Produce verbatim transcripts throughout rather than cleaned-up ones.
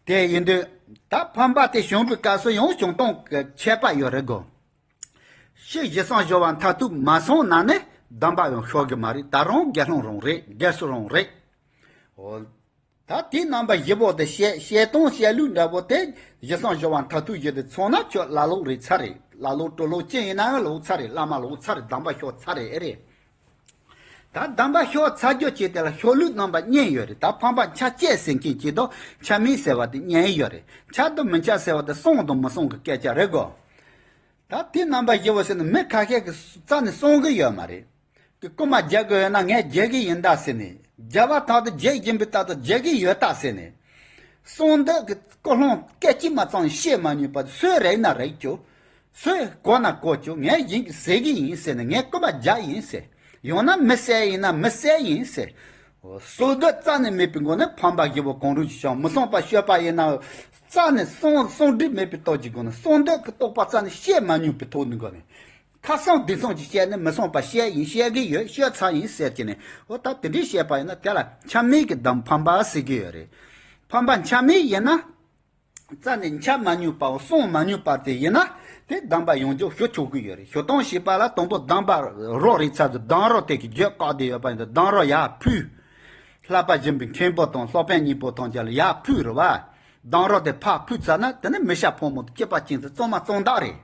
དེ་ཡིན་དུས་ད་ཕན་པ་དེ་བྱུང་བའི་སྐབས་སུ་ཡང་བྱུང་སྟངས་ཀྱི་ཁྱད་པར་ཡོད་རེད་གོ། ཕྱི་གཞི་བསྲང་སྦྱོར་བ་མཐར་ཐུག་མ་སོང་ན་ནི་གདམས་པ་ཡང་ཤོར་གི་མ་རེད། ད་རུང་དགེ་སློང་རང་རེད། དགེ་ཚུལ་རང་རེད། འོ། ད་དེའི་རྣམ་པ་བཞི་པོ་དེ་བཤད་བཤད་སྟངས་བཤད་ལུགས་འདྲ་པོ་དེ་གཞི་བསྲང་སྦྱོར་བ་མཐར་ཐུག་བཞི་དེ་ཚང་ན་ཁྱོད་ཀླ་ཀློ་རེད་ཚར་རེད། ཀླ་ཀློ་གྲུ་ཀློ་ཅི་ཡིན་ན་ཡང་ལོག་ཚར་རེད། བླ་མ་ལོག་ཚར་རེད། གདམས་པ་ཤོར་ཚར་རེད། ཨེ་རེད། ད་གདམས་པ་ཤོར་ཚར་རྒྱུ་བྱས་དེ་ལ་ཤོར་ལུགས་རྣམ་པ་གཉིས་ཡོད་རེད། ད་ཕན་པ་ཆ་བཅས་ཟེར་མཁན་གཅིག་དང་ཆ་མེད་ཟེར་བ་དེ་གཉིས་ཡོད་རེད། ཆ་དང་མི་ཆ་ཟེར་བ་དེ་བསྲུང་དང་མི་བསྲུང་གི་སྐད་ཆ་རེད་གོ། ད་དེ་རྣམ་པ་བཞི་པོ་ཟེར་ན་མི་ཁ་ཤས་ཀྱིས་རྩ་ནས་བསྲུང་གི་ཡོད་མ་རེད། ཀྱི་རྐུན་མ་རྒྱག་གི་ཡོད་ན་ངས་རྒྱག་གི་ཡིན་ད་ཟེར་ནས། རྒྱག་པ་ཐག་ཏུ་རྒྱག་བཞིན་པའི་རྟགས་དུ་རྒྱག་གི་ཡོད་ད་ཟེར་ནས། གསུང་འདོད་ཀྱི་ཀུན་སློང་སྐད་ཅིག་མ་ཚང་བཤད་མ་ནུས་པ་སུས་རེག་ན་རེག་རྒྱུ། སུས་གོ་ན་གོ་རྒྱུ། ངས་ཡིན་གྱི་ཟེར་གི་ཡིན་ཟེར་ནས། ངས་རྐུན་མ་རྒྱག་ཡིན་ཟེར། ཡང་ན་མི་བསད་ཡིན་ན་མི་བསད་ཡིན་ཟེར། སྲོལ་འདོད་རྩ་ནས་མེད་པའི་སྒོ་ནས་ཕན་པ་བཞི་པོ་གང་རུང་ཞིག་བྱུང་། མི་བསྲུངས་པ་སྤྱོད་པ་ཡིན་ན་རྩ་ནས་བསྲུང་བསྲུང་འདོད་མེད་པའི་སྟོབས་ཀྱི་སྒོ་ནས། གསུང་འདོད་ཀྱི་རྟོག་པ་རྩ་ནས་བཤད་མ་ནུས་པའི་ཐོག་ནས་སྒོ་ནས། ཁ་གསང་འདི་གསང་གཅིག་བཤད་ནས་མི་བསྲུངས་པ་བཤད་ཡིན། བཤད་གི་ཡོད། ཤོར་ཚར་ཡིན་ཟེར་གྱི་ནས། འོ་ད་དེ་འདྲའི་བཤད་པ་ཡིན་ན་དེ་ལ་ཆ་མེད་ཀྱི་གདམས་ཕན་པ་ཟེར་གྱི་ཡོད་རེད། ཕན་པ་ཆ་མེད་ཡིན་ན། རྩ་ནས་འཆའ་མ་ནུས་པའོ། བསྲུང་མ་ནུས་པ་དེ་ཡིན་ན་དེ་གདམས་པ་ཡོངས་རྫོགས་ཤོར་ཆོག་གི་ཡོད་རེད། ཤོར་སྟངས་ཞེས་པ་ལ་དང་པོ་གདམས་པ་རོ་རེད་ཚར་དུས་གདམས་རོ་དེ་གི་རྒྱུད་བཀག་བསྡད་ཡོད་པ་ཡིན་དུས་གདམས་རོ་ཡར་ཕུད། བསླབ་པ་སྦྱིན་པའི་མཁན་པོ་དང་སློབ་དཔོན་གཉིས་པོ་ཐམས་ཅད་ལ་ཡར་ཕུད་རེད་བ། གདམས་རོ་དེ་ཕར་ཕུད་ཚར་ན་དེ་ནི་མི་ཤ་ཕོ་མོ་དང་སྐྱེས་པ་ཅན་ཚོ་གཙང་མ་གཙང་དག་རེད།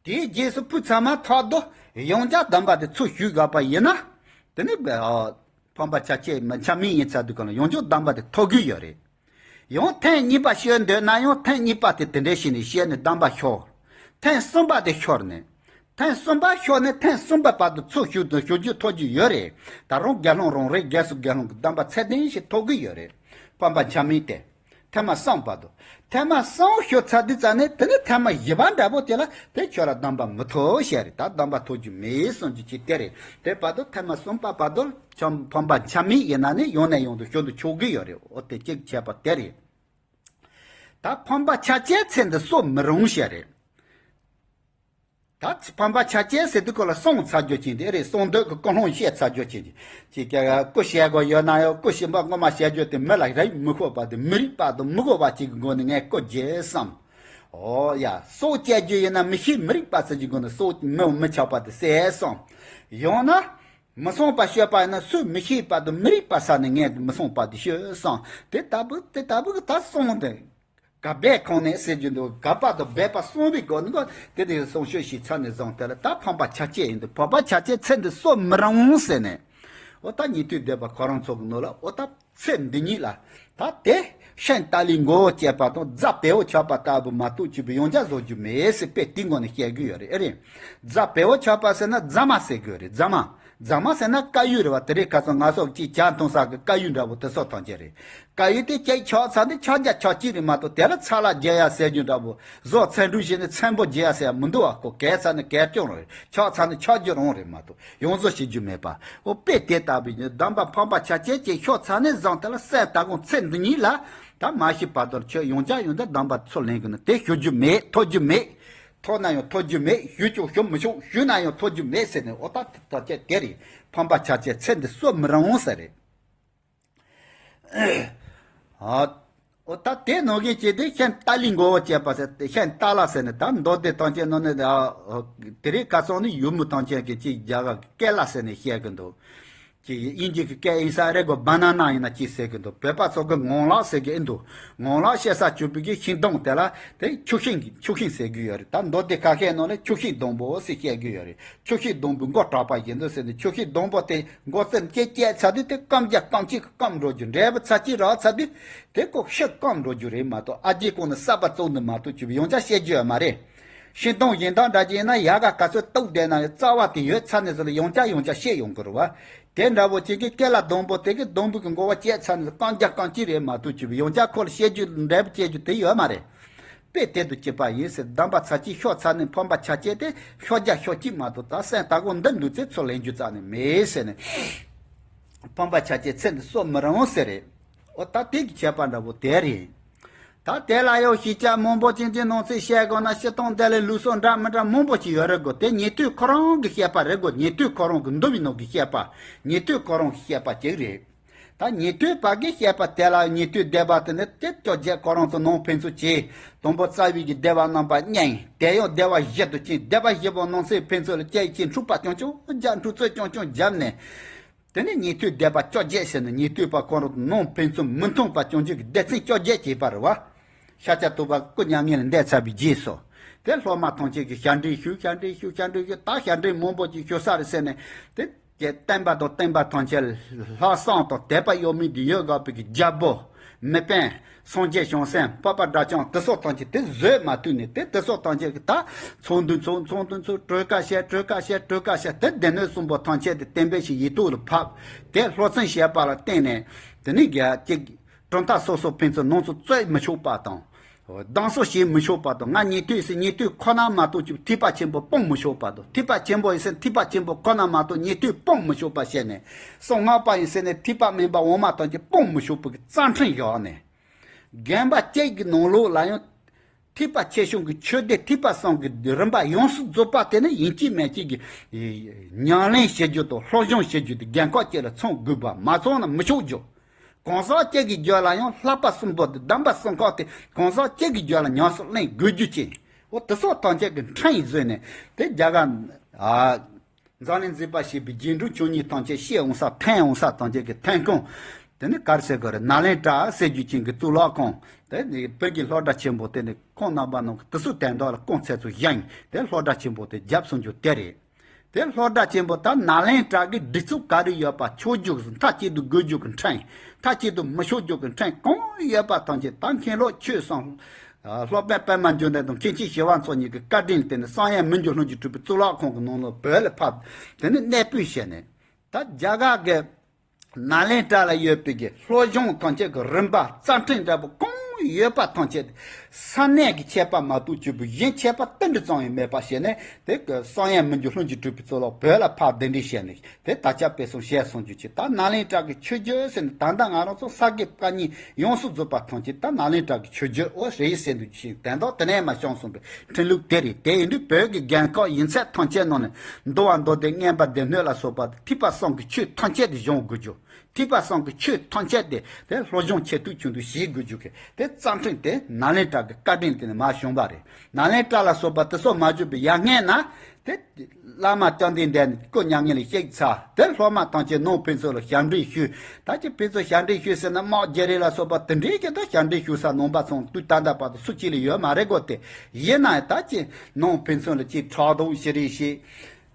དེའི་རྗེས་སུ་ཕུད་ཚར་མ་ཐག་ཏུ་ཡང་བསྐྱར་གདམས་པ་དེ་ཚུར་ཞུས་དགོས་པ་ཡིན་ན། དེ་ནི་ཨ། ཕན་པ་ཆ་བཅས་མ་ཆ་མིན་ཡིན་ཚར་དུས་གང་ལ་ཡང་བསྐྱར་གདམས་པ་དེ་ཐོབ་གི་ཡོད་རེད། ཡང་ཐེངས་གཉིས་པ་ཤོད་འདོད་ན་ཡང་ཐེངས་གཉིས་པ་དེ་དེ་འདྲའི་བྱས་ནས་བཤད་ནས་གདམས་པ་ཤོར། ཐེངས་གསུམ་པ་དེ་ཤོར་ནས། ཐེངས་གསུམ་པ་ཤོར་ནས་ཐེངས་གསུམ་པ་བར་དུ་ཚུར་ཞུ་དང་ཞུ་རྒྱུ་ཐོབ་རྒྱུ་ཡོད་རེད། ད་རུང་དགེ་སློང་རང་རེད། རྗེས་སུ་དགེ་སློང་གི་གདམས་པ་ཚད་ལྡན་ཞིག་ཐོབ་གི་ཡོད་རེད། ཕན་པ་ཆ་མིན་ཏེ། ཐེངས་མ་གསུམ་བར་དུ། ཐེངས་མ་གསུམ་ཤོར་ཚར་དུས་ཙ་ནས་དེ་ནས་ཐེངས་མ་བཞི་པ་འདྲ་པོ་དེ་ལ་དེ་ཁྱོད་ལ་གདམས་པ་མི་ཐོབ་བཤད་རེད། ད་གདམས་པ་ཐོབ་རྒྱུ་མེད་གསུང་རྒྱུ་ཅིག་དེ་རེད། དེ་བར་དུ་ཐེངས་མ་གསུམ་པ་བར་དུ་ཆམ་ཕན་པ་ཆ་མེད་ཡིན་ན་ནི་ཡང་ནས་ཡང་དུ་ཤོར་དུ་ཆོག་གི་ཡོད་རེད། འོ་དེ་གཅིག་བྱས་པ་དེ་རེད། ད་ཕན་པ་ཆ་བཅས་ཚེ་འདི་གསོ་མི་རུང་བཤད་རེད། ད་ཕན་པ་ཆ་བཅས་ཟེར་དུས་སྐོར་ལ་བསྲུང་ཚར་རྒྱུ་ཅན་དེ་རེད། བསྲུང་འདོད་ཀྱི་ཀུན་སློང་བཤད་ཚར་རྒྱུ་ཅན་དེ། ཅིག་ཀྱང་སྐུ་བཤད་དགོས་ཡོད་ན་ཡང་སྐུ་གཞན་པ་ངོ་མ་བཤད་རྒྱུ་དེ་མི་ལ་རིགས་མི་ཤོག་པ་དེ། མི་རིགས་པ་དང་མི་གོ་བ་ཅིག་གི་སྒོ་ནས་ངས་སྐུ་བརྗེད་བསམ། ཨོ་ཡ། སྲོག་བཅད་རྒྱུ་ཡིན་ན་མི་ཤེས་མི་རིགས་པ་ཚོ་གི་སྒོ་ནས་སྲོག་མི་མི་ཆགས་པ་དེ་བསད་བསམ། ཡང་ན། མི་བསྲུངས་པ་སྤྱོད་པ་ཡིན་ན་སུས་མི་ཤེས་པ་དང་མི་རིགས་པ་ས་ནས་ངས་མི་བསྲུངས་པ་དེ་ཤོད་བསམ། དེ་ལྟ་བུ་དེ་ལྟ་བུ་གི་ད་བསྲུང་དེ། ག་འབད་གང་ནས་ཟེར་རྒྱུ་འདུག་ག་པ་དང་འབད་པ་གསུམ་པའི་སྒོ་ནས་དེ་དེ་གསུང་ཤོད་ཞིག་ཚར་ནས་བཟུང་དེ་ལ་ད་ཕན་པ་ཆ་བཅས་ཡིན་འདུག་ཕན་པ་ཆ་བཅས་ཚེ་འདི་གསོ་མི་རུང་ཟེར་ནས། འོ་ད་ཉན་ཐོས་སྡེ་པ་ཁོ་རང་ཚོ་གི་ནང་ལ་འོ་ད་ཚེ་འདི་ཉིད་ལ་ད་དེ་ཤིང་ཏཱ་ལའི་མགོ་བོ་བཅད་པ་དང་རྫ་བལ་པོ་ཆག་པ་ལྟ་བུ་མ་གཏོགས་ཅི་བའི་ཡང་བསྐྱར་བཟོ་རྒྱུ་མེད་ཟེར་དཔེ་དེའི་སྒོ་ནས་བཤད་གི་ཡོད་རེད། ཨེ་རེད། རྫ་བལ་པོ་ཆག་པ་ཟེར་ན་རྫ་མ་ཟེར་གི་ཡོད་རེད། རྫ་མ། རྫ་མ་ཟེར་ན་དཀར་ཡོལ་རེད་བ། དེ་རིང་ཁ་སང་ང་ཚོ་གཅིག་ཇ་འཐུང་ས་གི་དཀར་ཡོལ་འདྲ་པོ་དེ་ཚོ་ཐམས་ཅད་རེད། དཀར་ཡོལ་དེ་གཅིག་ཆག་ཚར་དུས་ཆག་རྒྱ་ཆག་གཅིག་རེད་མ་གཏོགས་དེ་ལ་ཚ་ལ་རྒྱག་ཡ་ཟེར་རྒྱུ་འདྲ་པོ། བཟོ་ཚན་འགྲུལ་བྱས་ནས་ཚན་པོ་རྒྱག་ཡ་ཟེར་ཡ་མི་འདུག་བ། ཁོ་གས་ཚར་ནས་གས་སྐྱོན་རང་རེད། ཆག་ཚར་ནས་ཆག་རྒྱུ་རང་རེད་མ་གཏོགས་ཡོངས་བཟོ་བྱེད་རྒྱུ་མེད་པ། འོ་དཔེ་དེ་ལྟ་བུའི་གདམས་པ་ཕན་པ་ཆ་བཅས་ཀྱི་ཤོར་ཚར་ནས་བཟུང་དེ་ལ་སེམས་ད་དགོང་ཚེ་འདི་ཉིད་ལ་ད་མ་ཤི་བར་དུ་ཁྱོད་ཡང་བསྐྱར་ཡང་བསྐྱར་གདམས་པ་ཚུར་ལེན་དགོས་ན་དེ་ཞུ་རྒྱུ་མེད། ཐོབ་རྒྱུ་མེད། ཐོབ་ན་ཡང་ཐོབ་རྒྱུ་མེད། ཞུ་ཀྱང་ཞུ་མི་ཆོག་ཞུས་ན་ཡང་ཐོབ་རྒྱུ་མེད་ཟེར་ནས། འོ་ད་ད་ཆ་དེ་རེད། ཕན་པ་ཆ་བཅས་ཚེ་འདི་གསོ་མི་རུང་ཟེར་རེད། ཨ། འོ་ད་དེ་ནང་བཞིན་བྱས་ཏེ་ཤིང་ཏཱ་ལའི་མགོ་བོ་བཅད་པ་ཟེར་ཏེ་ཤིང་ཏཱ་ལ་ཟེར་ནས་ད་མདོ་སྡེ་ཐམས་ཅད་ནང་ནས་ཨ། དེ་རིང་ཁ་སང་ནི་ཡུལ་མི་ཐམས་ཅད་ཀྱིས་ཅིག་རྒྱ་གར་གྱི་ཀེ་ལ་ཟེར་ནས་བཤད་གི་འདུག་ཅིག་དབྱིན་ཇི་གི་སྐད་ཡིན་ས་རེད་གོ། བ་ན་ན་ཡིན་ན་ཅིག་ཟེར་གི་འདུག་བོད་པ་ཚོ་གི་ངང་ལག་ཟེར་གི་ཨེ་འདུག་ངང་ལག་བཤད་ས་བཅུག་པའི་གི་ཤིང་སྡོང་དེ་ལ་དེ་ཆུ་ཤིང་གི་ཆུ་ཤིང་ཟེར་གི་ཡོད་རེད། ད་མདོ་སྡེ་ཁ་ཤས་ནང་ལ་ཆུ་ཤིང་སྡོང་པོ་ཟེར་བཤད་གི་ཡོད་རེད། ཆུ་ཤིང་སྡོང་པོའི་མགོ་དྲག་པ་བཞིན་དུ་ཟེར་ནས་ཆུ་ཤིང་སྡོང་པོ་དེ་མགོ་རྩེར་བཅད་བཅད་ཚར་དུས་དེ་སྐམ་རྒྱ་སྐམ་གཅིག་གི་སྐམ་འགྲོ་རྒྱུ། འབྲས་བུ་ཚར་གཅིག་རག་ཚར་དུས་དེ་ཁོ་ཤི་སྐམ་འགྲོ་རྒྱུ་རེད་མ་གཏོགས་ཨ་རྒྱའི་ཁོང་ནས་གསར་པ་བཙུགས་ནས་མ་གཏོགས་ཅི་ཡང་བསྐྱར་བཤད་རྒྱུ་ཡོད་མ་རེད། ཤིང་སྡོང་གཞན་དག་འདྲ་ཅིག་ཡིན་ན་ཡལ་ག་ག་ཚོད་གཏུབ་བསྡད་ན་ཡང་རྩ་བ་དེ་ཡོད་ཚར་ནས་ཟེར་ལ་ཡང་བསྐྱར་ཡང་བསྐྱར་བཤད་ཡོང་གི་རེད་བ། དེ་འདྲ་བོ་ཅིག་གི་ཀེ་ལ་སྡོང་པོ་དེ་གི་སྡོང་པོ་གི་མགོ་བོ་བཅད་ཚར་ནས་སྐམ་རྒྱ་སྐམ་གཅིག་རེད་མ་གཏོགས་ཅི་ཡང་བསྐྱར་ཁོ་ལ་བཤད་རྒྱུ་འབྲས་བུ་བཅད་རྒྱུ་དེ་ཡོད་མ་རེད། དཔེ་དེ་དུ་སྐྱེས་པ་ཡིན་ཟེར། གདམས་པ་ཚར་གཅིག་ཤོར་ཚར་ནས་ཕན་པ་ཆ་བཅས་དེ་ཤོར་རྒྱ་ཤོར་གཅིག་མ་གཏོགས་ད་སེམས་ད་གོ་འདི་འདུག་ཚེ་ཚུར་ལེན་རྒྱུ་རྩ་ནས་མེད་ཟེར་ནས། ཕན་པ་ཆ་བཅས་ཚེ་འདི་གསོ་མི་རུང་ཟེར་རེད། འོ་ད་དེ་གི་ཁྱད་པར་འདྲ་པོ་དེ་རེད། ད་དེ་ལ་ཡང་ཞིབ་ཆ་མང་པོ་ཅན་གྱི་ནང་ཚིག་བཤད་དགོས་ན་སྤྱིར་བཏང་འདི་ལས་ལུགས་སྲོལ་འདྲ་མི་འདྲ་མང་པོ་ཞིག་ཡོད་རེད་གོ། དེ་ཉན་ཐོས་ཁོ་རང་གི་བཤད་པ་རེད་གོ། ཉན་ཐོས་ཁོ་རང་གི་འདུལ་བའི་ནང་གི་བཤད་པ། ཉན་ཐོས་ཁོ་རང་གི་བཤད་པ་ཅིག་རེད། ད་ ད་ཉན་ཐོས་པ་གིས་བཤད་པ་དེ་ལ་ཉན་ཐོས་སྡེ་པ་དེ་ནི་དེ་བཅོ་བརྒྱད་ཁོ་རང་ཚོ་ནང་ཕན་ཚུན་གྱིས་དང་པོ་རྩ་བའི་གི་སྡེ་པ་རྣམ་པ་གཉིས་དེ་ཡང་སྡེ་པ་བཞི་དུ་བྱས། སྡེ་པ་བཞི་པོ་ནང་གསེས་ཕན་ཚུན་ལ་སྐྱེ་ཡི་ཆེ་འཁྲུག་པ་རྐྱང་རྐྱང་རྒྱབ། འཁྲུག་རྩོད་རྐྱང་རྐྱང་བརྒྱབ་ནས། དེ་ནས་ཉན་ཐོས་སྡེ་པ་བཅོ་བརྒྱད་ཟེར་ནས་ཉན་ཐོས་པ་ཁོ་རང་ནང་ཕན་ཚུན་མི་མཐུན་པ་བྱུང་རྒྱུ་གི་སྡེ་ཚན་བཅོ་བརྒྱད་བྱས་པ་རེད་བ། ཤཱཀྱ་ཐུབ་པ་སྐུ་མྱ་ངན་ལས་འདས་ཚར་བའི་རྗེས་སུ། དེ་སློབ་མ་ཐམས་ཅད་ཀྱིས་ཞབས་འདྲེན་ཞུ། ཞབས་འདྲེན་ཞུ། ཞབས་འདྲེན་ཞུ། ད་ཞབས་འདྲེན་མང་པོ་ཅིག་ཞུ་ས་རེད་ཟེར་ནས། དེ་རྗེ་བསྟན་པ་དང་བསྟན་པ་ཐམས་ཅད་ལྷག་བསམ་དང་དད་པ་ཡོད་མི་འདི་ཡོད་དགོས་པའི་གི་རྒྱལ་པོ། མི་དཔོན། སངས་རྒྱས་བྱང་སེམས། འཕགས་པ་དགྲ་བཅོམ། དེ་ཚོ་ཐམས་ཅད་དེ་བཟོད་མ་ཐུབ་ནས། དེ་དེ་ཚོ་ཐམས་ཅད་ཀྱིས་ད་ཚོགས་འདུ་ཚོགས། ཚོགས་འདུ་ཚོགས། གྲོས་ཁ་བཤད། གྲོས་ཁ་བཤད། གྲོས་ཁ་བཤད། དེ་སྡེ་སྣོད་གསུམ་པོ་ཐམས་ཅད་དེ་བསྟན་པའི་ཞིག་ཡིག་ཐོག་ལ་ཕབ། དེ་སློབ་ཚན་བཤད་པ་ལ་བརྟེན་ནས། དེ་ནི་རྒྱ་གཅིག་གྲུབ་མཐའ་སོ་སོ་ཕན་ཚུན་ནང་ཚུད་རྩོད་མི་ཆོག་པ་དང་། སྡང་ཟུག་བྱེད་མི་ཆོག་པ་དང་། ང་ཉན་ཐོས་ཟེར་ཉན་ཐོས་ཁོ་ན་མ་གཏོགས་ཀྱི་ཐེག་པ་ཆེན་པོ་སྤོང་མི་ཆོག་པ་དང་། ཐེག་པ་ཆེན་པོ་ཡིན་ཟེར་ཐེག་པ་ཆེན་པོ་ཁོ་ན་མ་གཏོགས་ཉན་ཐོས་སྤོང་མི་ཆོག་པ་བཤད་ནས། གསང་སྔགས་པ་ཡིན་ཟེར་ནས་ཐེག་པ་དམན་པ་འོག་མ་ཐམས་ཅད་སྤོང་མི་ཆོག་པའི་གི་རྩ་ཁྲིམས་བཞག་ནས། དགོན་པ་གཅིག་གི་ནང་ལོགས་ལ་ཡང་ཐེག་པ་ཆེ་ཆུང་གི་ཆོས་སྡེ་ཐེག་པ་གསུམ་གྱི་རིམ་པ་ཡོངས་སུ་རྫོགས་པ་དེ་ནི་ཡིན་གཅིག་མིན་གཅིག་གི་ཉམས་ལེན་བྱེད་རྒྱུ་དང་སློབ་སྦྱོང་བྱེད་རྒྱུ་དེ་རྒན་ཁག་གཅིག་ལ་ཚང་དགོས་པ། མ་ཚང་ན་མི་ཆོག་རྒྱུ། གང་ཟག་གཅིག་གི་རྒྱུད་ལ་ཡང་བསླབ་པ་གསུམ་པོ་དེ། གདམས་པ་གསུམ་ཀ་དེ་གང་ཟག་གཅིག་གི་རྒྱུད་ལ་ཉམས་སུ་ལེན་དགོས་རྒྱུ་ཅན། འོ་དེ་ཚོ་ཐམས་ཅད་ཀྱི་ཁྲིམས་བཟོས་ནས། དེ་རྒྱ་གར་ཨ་འཛམ་གླིང་མཛེས་པ་ཞེས་པའི་རྗེས་འགྲོ་ཆོས་ཉིད་ཐམས་ཅད་ཤེས་འོང་ས་ཐོན་འོང་ས་ཐམས་ཅད་ཀྱི་ཐོན་ཁུངས། དེ་ནི་ག་རེ་ཟེར་དགོས་རེད། ནཱ་ལེནྡྲ་ཟེར་རྒྱུ་ཅན་གྱི་གཙུག་ལག་ཁང་། དེ་ནི་བོད་ཀྱི་སློབ་གྲྭ་ཆེན་པོ་དེ་ནི་ཁོང་རྣམ་པ་རྣམས་ཀྱིས་དེ་ཚོ་དོན་དག་ལ་རྐང་ཚད་ཚོ་བཞེངས། དེ་སློབ་གྲྭ་ཆེན་པོ་དེ་བརྒྱབ་སོང་རྒྱུ་དེ་རེད། དེ་སློབ་གྲྭ་ཆེན་པོ་ད་ནཱ་ལེནྡྲ་གི་སྒྲིག་འཛུགས་ག་རེ་ཡོད་པ། ཆོས་རྒྱུགས་མཐའ་གཅིག་ཏུ་དགོས་རྒྱུ་གི་ཁྲིམས། མཐའ་གཅིག་ཏུ་མི་ཆོག་རྒྱུ་གི་ཁྲིམས་གང་ཡོད་པ་ཐམས་ཅད། ད་མཁན་སློབ་ཆོས་གསུམ། ཨ་སློབ་དཔོན་པདྨ་འབྱུང་གནས་དང་མཁན་ཆེན་ཞི་བ་འཚོ་གཉིས་ཀྱི་བཀའ་དྲིན་ལ་བརྟེན་ནས་བསམ་ཡས་མི་འགྱུར་ལྷུན་གྱིས་གྲུབ་པའི་གཙུག་ལག་ཁང་གི་ནང་ལ་བོད་ལ་ཕབ། དེ་ནས་གནས་སྤོས་བྱས་ནས། ད་རྒྱ་གར་གི་ནཱ་ལེནྡྲ་ལ་ཡོད་པའི་གི་སློབ་སྦྱོང་ཐམས་ཅད་ཀྱི་རིམ་པ་རྩ་ཁྲིམས་འདྲ་པོ་གང་ཡོད་པ་ཐམས་ཅད་ས་གནས་ཀྱི་ཆད་པ་མ་གཏོགས་ཆོས་པའི་གཞན་ཆད་པ་ཏིལ་འབྲུ་ཙམ་ཡང་མེད་པ་བྱས་ནས། དེ་གི་བསམ་ཡས་མི་འགྱུར་ལྷུན་གྱིས་གྲུབ་པའི་གཙུག་ལག་བོད་ལ་ཕབ་གདན་འདྲེན་བྱས་ནས། དེ་དར་ཁྱབ་སྤེལ་གསུམ་བྱས་སོང་རྒྱུ་ཅིག་ད་ནཱ་ལེནྡྲ་གི་ཆོས་བརྒྱུད་ཟེར་ནས། ད་ལྟ་ང་རང་ཚོ་ས་དགེ་བཀའ་རྙིང་ཡོངས་སུ་རྫོགས་པ་ཐམས་ཅད་ད་ནཱ་ལེནྡྲ་གི་ཆོས་བརྒྱུད་འོ་རེད་ཟེར་འདུག་ཅིང་། དོན་དག་དེ་ནས་མར་བྱུང་སོང་པའི་ཁྲིམས་ལུགས་དེ་རེད། དེ་ཡིན་དུས་བོད་ཀྱི་རྒྱལ་ཁབ་ཡིན་ཚད་ཐམས་ཅད་ནང་ནས་འདུལ་བ་མདོ་སྡེ་མངོན་པ་སྡེ་སྣོད་ལ་སོགས་པ་ཐེག་པ་གསུམ་གྱི་ཆོས་ཐམས་ཅད་དེ་སྦྱོང་དགོས་རྒྱུ། ཐེག་པ་གསུམ་གྱི་ཆོས་ཐམས་ཅད་དེ་དེ་སློབ་སྦྱོང་བྱེད་ཐུབ་ཆུང་དུ་བྱེད་དགོས་རྒྱུ་གི་དེ་རྩ་ཁྲིམས་དེ་ནཱ་ལེནྡྲ་གི་བཀའ་དྲིན་དེ་ནས་མར་བྱུང་བ་རེད། ནཱ་ལེནྡྲ་ལ་སོགས་པ་དེ་ཚོ་མ་བྱུང་པའི་ཡར་སྔོན་ན་དེ། བླ་མ་བཅོམ་ལྡན་འདས་ནས་སྐུ་མྱ་ངན་ལས་གཤེགས་ཚར། དེ་སློབ་མ་ཐམས་ཅད་ནང་ཕན་ཚུན་ལ་ཞབས་འདྲེན་ཞུས། ད་ཅི་ཕན་ཚུན་ཞབས་འདྲེན་ཞུས་ཟེར་ན་དམག་རྒྱག་རེས་ལ་སོགས་པ་དེ་འདྲའི་གི་ད་ཞབས་འདྲེན་ཞུ་ས་ནང་པ་ཚོ་དུས་ད་ལྟ་བར་དུ་སུ་གཅིག་ལས་ཡོད་མ་རེད་གོ། དེ་ཡིན་ན་ད་ཅི་ནང་ཕན་ཚུན་ལ་ཅི་ཕྲག་དོག་ཞི་རེས་བྱེད།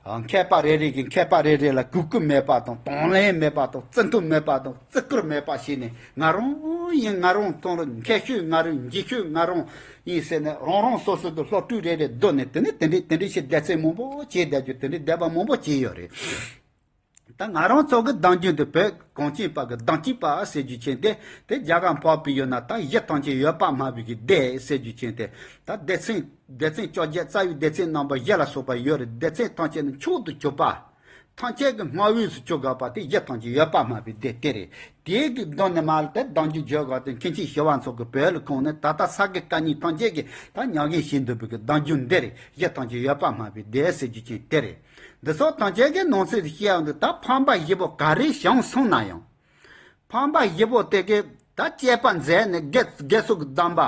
མཁས་པ་རེ་རེ་གིས་མཁས་པ་རེ་རེ་ལ་གུས་བཀུར་མེད་པ་དང་། དང་ལེན་མེད་པ་དང་། བརྩི་མཐོང་མེད་པ་དང་། བརྩི་བཀུར་མེད་པ་བྱས་ནས། ང་རང་ཡིན། ང་རང་གཏོང་རོགས། མཁས་ཤོས་ང་རང་། འཇིགས་ཤོས་ང་རང་ཡིན་ཟེར་ནས། རང་རང་སོ་སོ་གི་སློབ་ཕྲུག་རེ་རེ་བསྡུ་ནས། དེ་ནས་དེ་འདྲའི་དེ་འདྲའི་ཞིག་སྡེ་ཚན་མང་པོ་བྱས་བསྡད་རྒྱུ། དེ་འདྲའི་སྡེ་པ་མང་པོ་བྱས་ཡོད་རེད། ད་ང་རང་ཚོ་གི་གདུང་རྒྱུད་དེ་བོད་གངས་ཅན་པ་གི་གདུང་རྒྱུད་པ་ཟེར་རྒྱུ་ཅན་དེ། དེ་རྒྱ་གར་འཕགས་པའི་ཡུལ་ན་ད་གཞི་ཐམས་ཅད་ཡོད་པར་སྨྲ་བའི་གི་སྡེ་ཟེར་རྒྱུ་ཅན་དེ། ད་སྡེ་ཚན་སྡེ་ཚན་བཅོ་བརྒྱད། རྩ་བའི་སྡེ་ཚན་རྣམ་པ་བཞི་ལ་སོགས་པ་ཡོད་རེད། སྡེ་ཚན་ཐམས་ཅད་ནི་མཆོག་ཏུ་གྱུར་པ། ཐམས་ཅད་ཀྱི་སྔགས་འོས་སུ་གྱུར་དགོས་པ་དེ་གཞི་ཐམས་ཅད་ཡོད་པར་སྨྲ་བའི་སྡེ་དེ་རེད། དེའི་གི་གདོང་ནས་མར་དེ་གདུང་རྒྱུད་བརྗོད་དགོས་དེ། མཁན་ཆེན་ཞི་བ་འཚོ་གི་བོད་ལ་ཁོང་ནས་ད་ལྟ་ས་དགེ་བཀའ་རྙིང་ཐམས་ཅད་ཀྱི་ད་མྱ་ངན་བྱེད་འདུག་པའི་གི་གདུང་རྒྱུད་འདི་རེད། གཞི་ཐམས་ཅད་ཡོད་པར་སྨྲ་བའི་སྡེ་ཟེར་རྒྱུ་ཅན་དེ་རེད། འདི་ཚོ་ཐམས་ཅད་ཀྱི་ནང་གསེས་སུ་བཤད་ཡོང་དུས། ད་ཕམ་པ་བཞི་པོ་ག་རེ་བྱུང་སོང་ན་ཡང་། ཕམ་པ་བཞི་པོ་དེ་གི་ད་དཔྱད་པ་མཛད་ནས། དགེ་དགེ་ཚུལ་གྱི་གདམས་པ།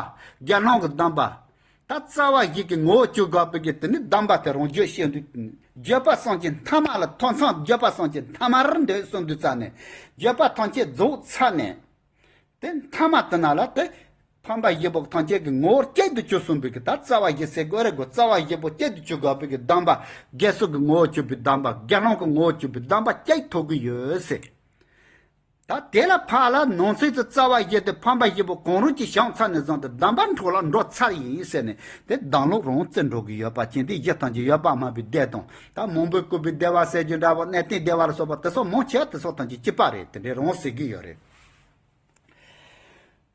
དགེ་སློང་གི་གདམས་པ། ད་རྩ་བ་བཞི་གི་ངོ་བོ་བཅུ་དགོས་པའི་གི་དེ་ནི་གདམས་པ་དེ་རང་བརྗོད་བྱས་འདུག་བརྗོད་པ་གསུམ་གྱི་མཐའ་མ་ལ་ཐོབ་མཚམས། བརྗོད་པ་གསུམ་གྱི་མཐའ་མར་འདོད་གསུངས་དུས་ཙ་ནས། བརྗོད་པ་ཐམས་ཅད་རྫོགས་ཚར་ནས། དེ་མཐའ་མ་དེ་ན་ལ་དེ་ཕམ་པ་བཞི་པོ་ཐམས་ཅད་ཀྱི་ངོ་བོ་གཅིག་ཏུ་གྱུར་གསུངས་པའི་གི་ད་རྩ་བ་བཞི་ཟེར་དགོས་རེད་གོ། རྩ་བ་བཞི་པོ་གཅིག་ཏུ་གྱུར་དགོས་པའི་གི་གདམས་པ། དགེ་ཚུལ་གྱི་ངོ་བོ་གྱུར་པའི་གདམས་པ། དགེ་སློང་གི་ངོ་བོ་གྱུར་པའི་གདམས་པ་གཅིག་ཐོབ་ཀྱི་ཡོད་ཟེར། ད་དེ་ལ་ཕར་ལ་ནང་གསེས་སུ་རྩ་བ་བཞི་དེ་ཕམ་པ་བཞི་པོ་གང་རུང་གཅིག་བྱུང་ཚར་ནས་བཟུང་སྟེ་གདམས་པ་འཕྲོ་བརླག་འགྲོ་ཚར་ཡིན་ཟེར་ནས། དེ་གདམས་ལུགས་རང་བརྩི་འགྲོ་གི་ཡོད་པ་ཅན་དེ་གཞི་ཐམས་ཅད་ཡོད་པར་སྨྲ་བའི་སྡེ་དང་། ད་མང་པོས་བཀུར་བའི་སྡེ་པ་ཟེར་རྒྱུ་འདྲ་པོ། གནས་བརྟན་སྡེ་པ་ལ་སོགས་པ་དེ་ཚོ་མང་ཆེ་བ་དེ་ཚོ་ཐམས་ཅད་གཅིག་པ་རེད། དེ་འདྲའི་རང་ཟེར་གྱི་ཡོད་རེད།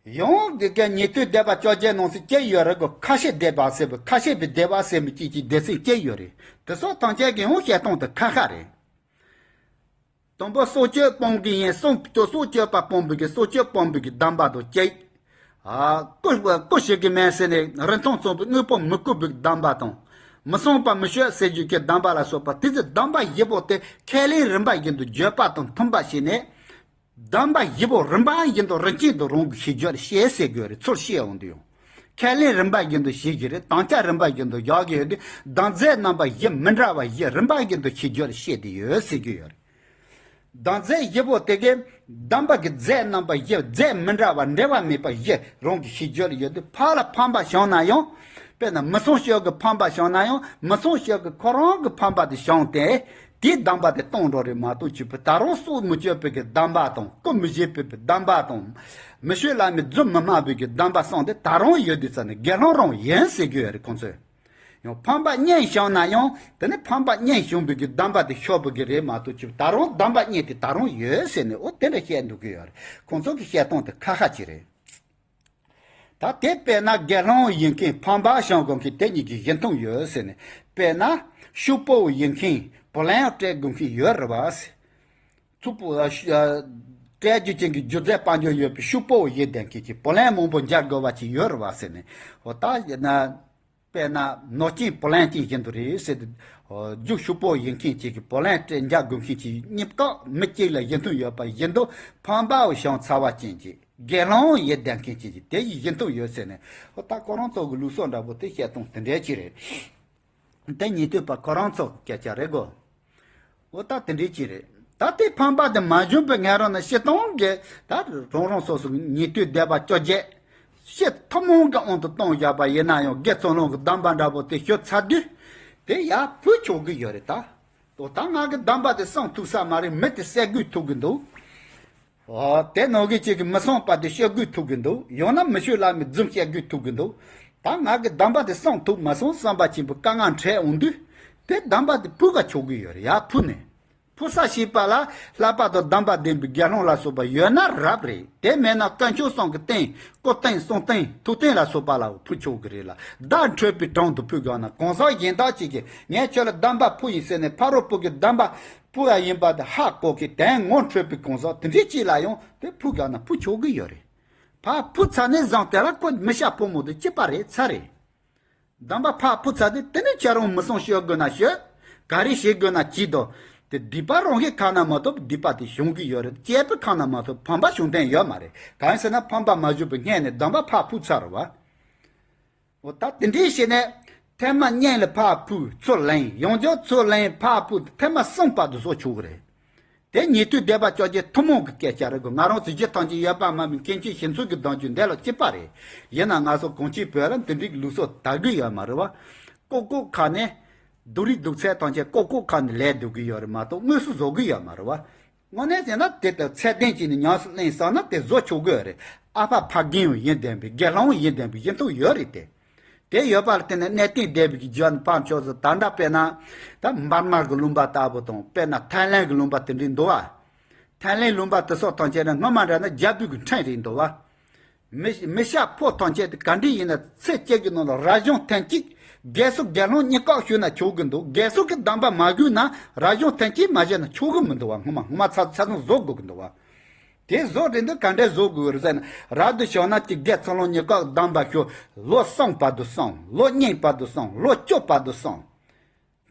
ཡང་དེ་ག་ཉན་ཐོས་སྡེ་པ་བཅོ་བརྒྱད་ནང་གསེས་གཅིག་ཡོད་རེད་གོ། ཁ་ཤས་སྡེ་པ་ཟེར་བའི། ཁ་ཤས་པའི་སྡེ་པ་ཟེར་མི་གཅིག་གི་སྡེ་ཚན་གཅིག་ཡོད་རེད། དེ་ཚོ་ཐམས་ཅད་ཀྱི་ཡང་བཤད་སྟངས་དེ་ཁ་ཁ་རེད། དང་པོ་སྲོག་གཅོད་སྤོང་གི་ཡིན། སྲོག་གཅོད་སྲོག་གཅོད་པ་སྤོང་བའི་གི་སྲོག་གཅོད་སྤོང་བའི་གི་གདམས་པ་དང་གཅིག་ཨ་སྐུ་སྐུ་བྱེད་ཀྱི་མེད་ཟེར་ནས་རིན་ཐང་བཙོང་བའི་དངོས་པོ་མི་བརྐུ་བའི་གདམས་པ་དང་། མི་བསྲུང་བ་མི་སྤྱོད་ཟེར་རྒྱུ་གི་གདམས་པ་ལ་སོགས་པ་དེ་ཚོའི་གདམས་པ་བཞི་པོ་དེ་ཁས་ལེན་རིམ་པ་བཞིན་དུ་བརྗོད་པ་དང་མཐུན་པ་བྱས་ནས། གདམས་པ་བཞི་པོ་རིམ་པ་བཞིན་དུ་རིམ་གྱིས་དུ་རང་གི་ཤེས་རྒྱུད་ཤེས་ཟེར་དགོས་རེད། ཚུར་ཤེས་འོང་དུ་ཡོང་། ཁས་ལེན་རིམ་པ་བཞིན་དུ་ཤེས་ཀྱི་རེད། དམ་བཅའ་རིམ་པ་བཞིན་དུ་བཞག་གི་ཡོད་དུས། གདམས་ཟས་རྣམ་པ་བཞི་མི་འདྲ་བ་བཞི་རིམ་པ་བཞིན་དུ་ཤེས་རྒྱུད་ཤེས་དེ་ཡོད་ཟེར་གྱི་ཡོད་རེད། གདམས་ཟས་བཞི་པོ་དེ་གའི་གདམས་པ་གི་རྫས་རྣམ་པ་བཞི་རྫས་མི་འདྲ་བ་འབྲེལ་བ་མེད་པ་བཞི་རང་གི་ཤེས་རྒྱུད་ལ་ཡོད་དུས། ཕར་ལ་ཕམ་པ་བྱུང་ན་ཡང་། དཔེར་ན་མི་སྲུང་སྤྱོད་ཀྱི་ཕམ་པ་བྱུང་ན་ཡང་། མི་སྲུང་སྤྱོད་ཀྱི་ཁོ་རང་གི་ཕམ་པ་དེ་བྱུང་སྟེ། དེའི་གདམས་པ་དེ་གཏོང་འགྲོ་རེད་མ་གཏོགས། ཅིག་པུ་ད་རུང་སྲོག་མི་གཅོད་པའི་གི་གདམས་པ་དང་། སྐུ་མི་བཞེས་པའི་གི་གདམས་པ་དང་། མི་ཆོས་བླ་མའི་རྫུན་མི་སྨྲ་བའི་གི་གདམས་པ་གསུམ་དེ་ད་རུང་ཡོད་དུས་ཙ་ནས་དགེ་སློང་རང་ཡིན་ཟེར་གྱི་ཡོད་རེད་ཁོང་ཚོས། ཡང་ཕམ་པ་གཉིས་བྱུང་ན་ཡང་། དེ་ནི་ཕམ་པ་གཉིས་བྱུང་བའི་གི་གདམས་པ་དེ་ཤོར་བའི་གི་རེད་མ་གཏོགས། ཅིག་ད་རུང་གདམས་པ་གཉིས་དེ་ད་རུང་ཡོད་ཟེར་ནས། འོ་དེ་འདྲ་བཤད་འདུག་གི་ཡོད་རེད། ཁོང་ཚོ་གི་བཤད་སྟངས་དེ་ཁ་ཁ་ཅིག་རེད། ད་དེ་དཔེར་ན་དགེ་སློང་ཡིན་མཁན་ཕམ་པ་བྱུང་དགོས་མཁན་དེ་གཉིས་ཀྱི་གཞི་མཐུན་ཡོད་ཟེར་ནས། དཔེར་ན་ཕྱུག་པོ་ཡིན་མཁན་བུ་ལོན་སྤྲད་དགོས་མཁན་ཡོད་རེད་བ་ཟེར། ཕྱུག་པོ་ཨ་ཨ་སྤྲད་རྒྱུ་ཅན་གྱི་རྒྱུ་རྫས་དཔལ་འབྱོར་ཡོད་པའི་ཕྱུག་པོ་ཡིན་བསྡད་མཁན་གྱི་བུ་ལོན་མང་པོ་འཇལ་དགོས་པ་ཅིག་ཡོད་རེད་བ་ཟེར་ནས། འོ་ད་ཡིན་ན། དཔེར་ན་ནོར་སྐྱིན་བུ་ལོན་སྐྱིན་བཞིན་དུ་རེད་ཟེར་ཏེ། རྒྱུ་ཕྱུག་པོ་ཡིན་མཁན་གཅིག་གིས་བུ་ལོན་སྤྲད་འཇལ་དགོས་མཁན་གཅིག་གཉིས་ཀ་མི་གཅིག་ལ་གཞི་མཐུན་ཡོད་པ་བཞིན་དུ། ཕམ་པའོ་བྱུང་ཚར་བ་ཅན་གྱི་དགེ་སློང་ཡིན་བསྡད་མཁན་གཅིག་གི་དེ་ཡི་གཞི་མཐུན་ཡོད་ཟེར་ནས། འོ་ད་ཁོ་རང་ཚོ་གི་ལུགས་སྲོལ་འདྲ་པོ་དེ་བཤད་སྟངས་དེ་འདྲ་ཅིག་རེད། དེ་ཉན་ཐོས་པ་ཁོ་རང་ཚོ་གི་སྐད་ཆ་རེད་གོ། འོ་ད་དེ་འདྲའི་ཅིག་རེད། ད་དེ་ཕམ་པ་དེ་མ་བྱུང་བའི་ང་རང་ནི་སྤྱིར་བཏང་གི་ད་རང་རང་སོ་སོ་ཉན་ཐོས་སྡེ་པ་བཅོ་བརྒྱད་སྤྱི་ཐུན་མོང་གི་དབང་དུ་གཏོང་བཞག་པ་ཡིན་ན་ཡང་། དགེ་ཚུལ་སློང་གི་གདམས་པ་འདྲ་པོ་དེ་ཞུ་ཚར་དུས། དེ་ཡར་ཕུལ་ཆོག་གི་ཡོད་རེད་ད། འོ་ད་ང་གི་གདམས་པ་དེ་གསུང་ཐུབ་ས་མ་རེད། མི་དེ་བསད་དགོས་ཐུག་གི་འདུག། འོ་དེ་ནང་གི་གཅིག་གིས་མི་སྲུང་པ་དེ་བཤད་དགོས་ཐུག་གི་འདུག། ཡང་ན་མི་ཆོས་བླ་མའི་རྫུན་བཤད་དགོས་ཐུག་གི་འདུག། ད་ང་གི་གདམས་པ་དེ་གསུང་ཐུབ་མ་སོང་བསམ་པ་ཆེན་པོའི་དཀའ་ངལ་འཕྲད་འོང་དུས། དེ་གདམས་པ་དེ་ཕུལ་ག་ཆོག་གི་ཡོད་རེད། ཡར་ཕུལ་ནས། ཕུལ་ས་ཞེས་པ་ལ་བསླབ་པ་དང་གདམས་པ་ལྡན་པའི་དགེ་སློང་ལ་སོགས་པ་ཡོད་ན་རབ་རེད། དེ་མེད་ན་དཀོན་མཆོག་གསུམ་གྱི་རྟེན། སྐུ་རྟེན་གསུང་རྟེན་ཐུགས་རྟེན་ལ་སོགས་པ་ལ་ཕུལ་ཆོག་གི་རེད་ལ། བདག་འཕྲོད་པའི་དྲུང་དུ་ཕུལ་དགོས་ན། གང་ཟག་གཞན་དག་ཅིག་གིས་ངས་ཁྱོད་ལ་གདམས་པ་ཕུལ་ཡིན་ཟེར་ནས་ཕ་རོལ་པོ་གི་གདམས་པ་ཕུལ་བ་ཡིན་པ་དེ་ཧ་གོ་གི། དོན་ངོ་འཕྲོད་པའི་གང་ཟག་དེ་འདྲའི་ཅིག་ལ་ཡང་དེ་ཕུལ་དགོས་ན་ཕུལ་ཆོག་གི་ཡོད་རེད། ཕར་ཕུལ་ཚར་ནས་བཟུང་དེ་ལ་ཁོ་མི་སྐྱ་ཕོ་མོ་དེ་སྐྱིད་པ་རེད། ཚར་རེད། གདམས་པ་ཕར་ཕུལ་ཚར་དུས་དེ་ནས་ཁྱེད་རང་མི་སྲུང་སྤྱོད་དགོས་ན་སྤྱོད། ག་རེ་བྱེད་དགོས་ན་བྱེད་དོ། དེ་སྡིག་པ་རང་གི་ཁ་ན་མ་ཐོབ་སྡིག་པ་དེ་བྱུང་གི་ཡོད་རེད། སྤྱོད་པའི་ཁ་ན་མ་ཐོབ་ཕམ་པ་བྱུང་དོན་ཡོད་མ་རེད། གང་ཡིན་ཟེར་ན་ཕམ་པ་མ་བྱུང་བའི་སྔོན་ནས་གདམས་པ་ཕར་ཕུལ་ཚར་བ། འོ་ད་དེ་འདྲའི་བྱས་ནས་ཐེངས་མ་གཉིས་ལ་ཕར་ཕུལ་ཚུར་ལེན། ཡང་བསྐྱར་ཚུར་ལེན་ཕར་ཕུལ་ཐེངས་མ་གསུམ་བར་དུ་བཟོ་ཆོག་གི་རེད། དེ་ཉན་ཐོས་སྡེ་པ་བཅོ་བརྒྱད་ཐུན་མོང་གི་སྐད་ཆ་རེད་གོ། ང་རང་ཚོ་རྗེ་ཐམས་ཅད་ཡོད་པ་མ་ཡིན་མཁན་ཆེན་ཞི་འཚོ་གི་གདམས་རྒྱུད་འདི་ལ་གཅིག་པ་རེད། ཡིན་ན་ང་ཚོ་གངས་ཅན་བོད་ལ་འདི་འདྲའི་ལུགས་སྲོལ་དར་གི་ཡོད་མ་རེད་བ། ལྐོག་ལྐོག་ཁ་ནས་སྡུག་རིགས་སྡུག་ཚད་ཐམས་ཅད་ལྐོག་ལྐོག་ཁ་ནས་ལས་སྡུག་གི་ཡོད་རེད་མ་གཏོགས་དངོས་སུ་བཟོ་གི་ཡོད་མ་རེད་བ། དངོས་གནས་བྱས་ན་དེ་ལྟར་ཚད་ལྡན་བྱས་ནས་ཉམས་སུ་ལེན་བསམ་ན་དེ་བཟོ་ཆོག་གི་ཡོད་རེད། ཨ་ཕ་ཕ་རྒན་ཡང་ཡིན་བསྡད་པའི་དགེ་སློང་ཡིན་བསྡད་པའི་ཡིན་ཐུབ་ཡོད་རེད་དེ། དེ་ཡོད་པ་ལ་བརྟེན་ནས་གནས་བརྟན་སྡེ་པའི་གི་རྒྱུ་ནི་ཕར་ཕྱོགས་སུ་ད་ལྟ་དཔེར་ན། ད་འབར་མ་གི་ལུང་པ་ལྟ་བུ་དང་། དཔེར་ན་ཐའི་ལན་གི་ལུང་པ་དེ་འདྲའི་འདུག་བ། ཐའི་ལན་ལུང་པ་དེ་སོགས་ཐམས་ཅད་ནི་སྔོན་མ་འདྲ་ན་རྒྱལ་པོའི་གི་ཁྲིམས་རེད་འདུག་བ། མི་མི་སྐྱ་ཕོ་ཐམས་ཅད་དེ་ག་འདྲ་ཡིན་ན་ཚེ་གཅིག་གི་ནང་ལ་རབ་བྱུང་ཐེངས་གཅིག་དགེ་ཚུལ་དགེ་སློང་གཉིས་ཀ་ཞུས་ན་ཆོག་གི་འདུག། དགེ་ཚུལ་གི་གདམས་པ་མ་དགོས་ན་རབ་བྱུང་ཐེངས་གཅིག་མ་བྱས་ན་ཆོག་གི་མི་འདུག་བ། སྔོན་མ་སྔོན་མ་ཆ་ཆ་ཚང་བཟོ་དགོས་གི་འདུག་བ། དེ་བཟོ་རེད་འདུག། ག་འདྲས་བཟོ་དགོས་རེད་ཟེར་ན། རབ་ཏུ་བྱུང་ན་གཅིག་དགེ་ཚུལ་སློང་གཉིས་ཀ་གདམས་པ་ཞུ། ལོ་གསུམ་བར་དུ་གསུངས། ལོ་གཉིས་བར་དུ་གསུངས། ལོ་བཅུ་བར་དུ་གསུངས།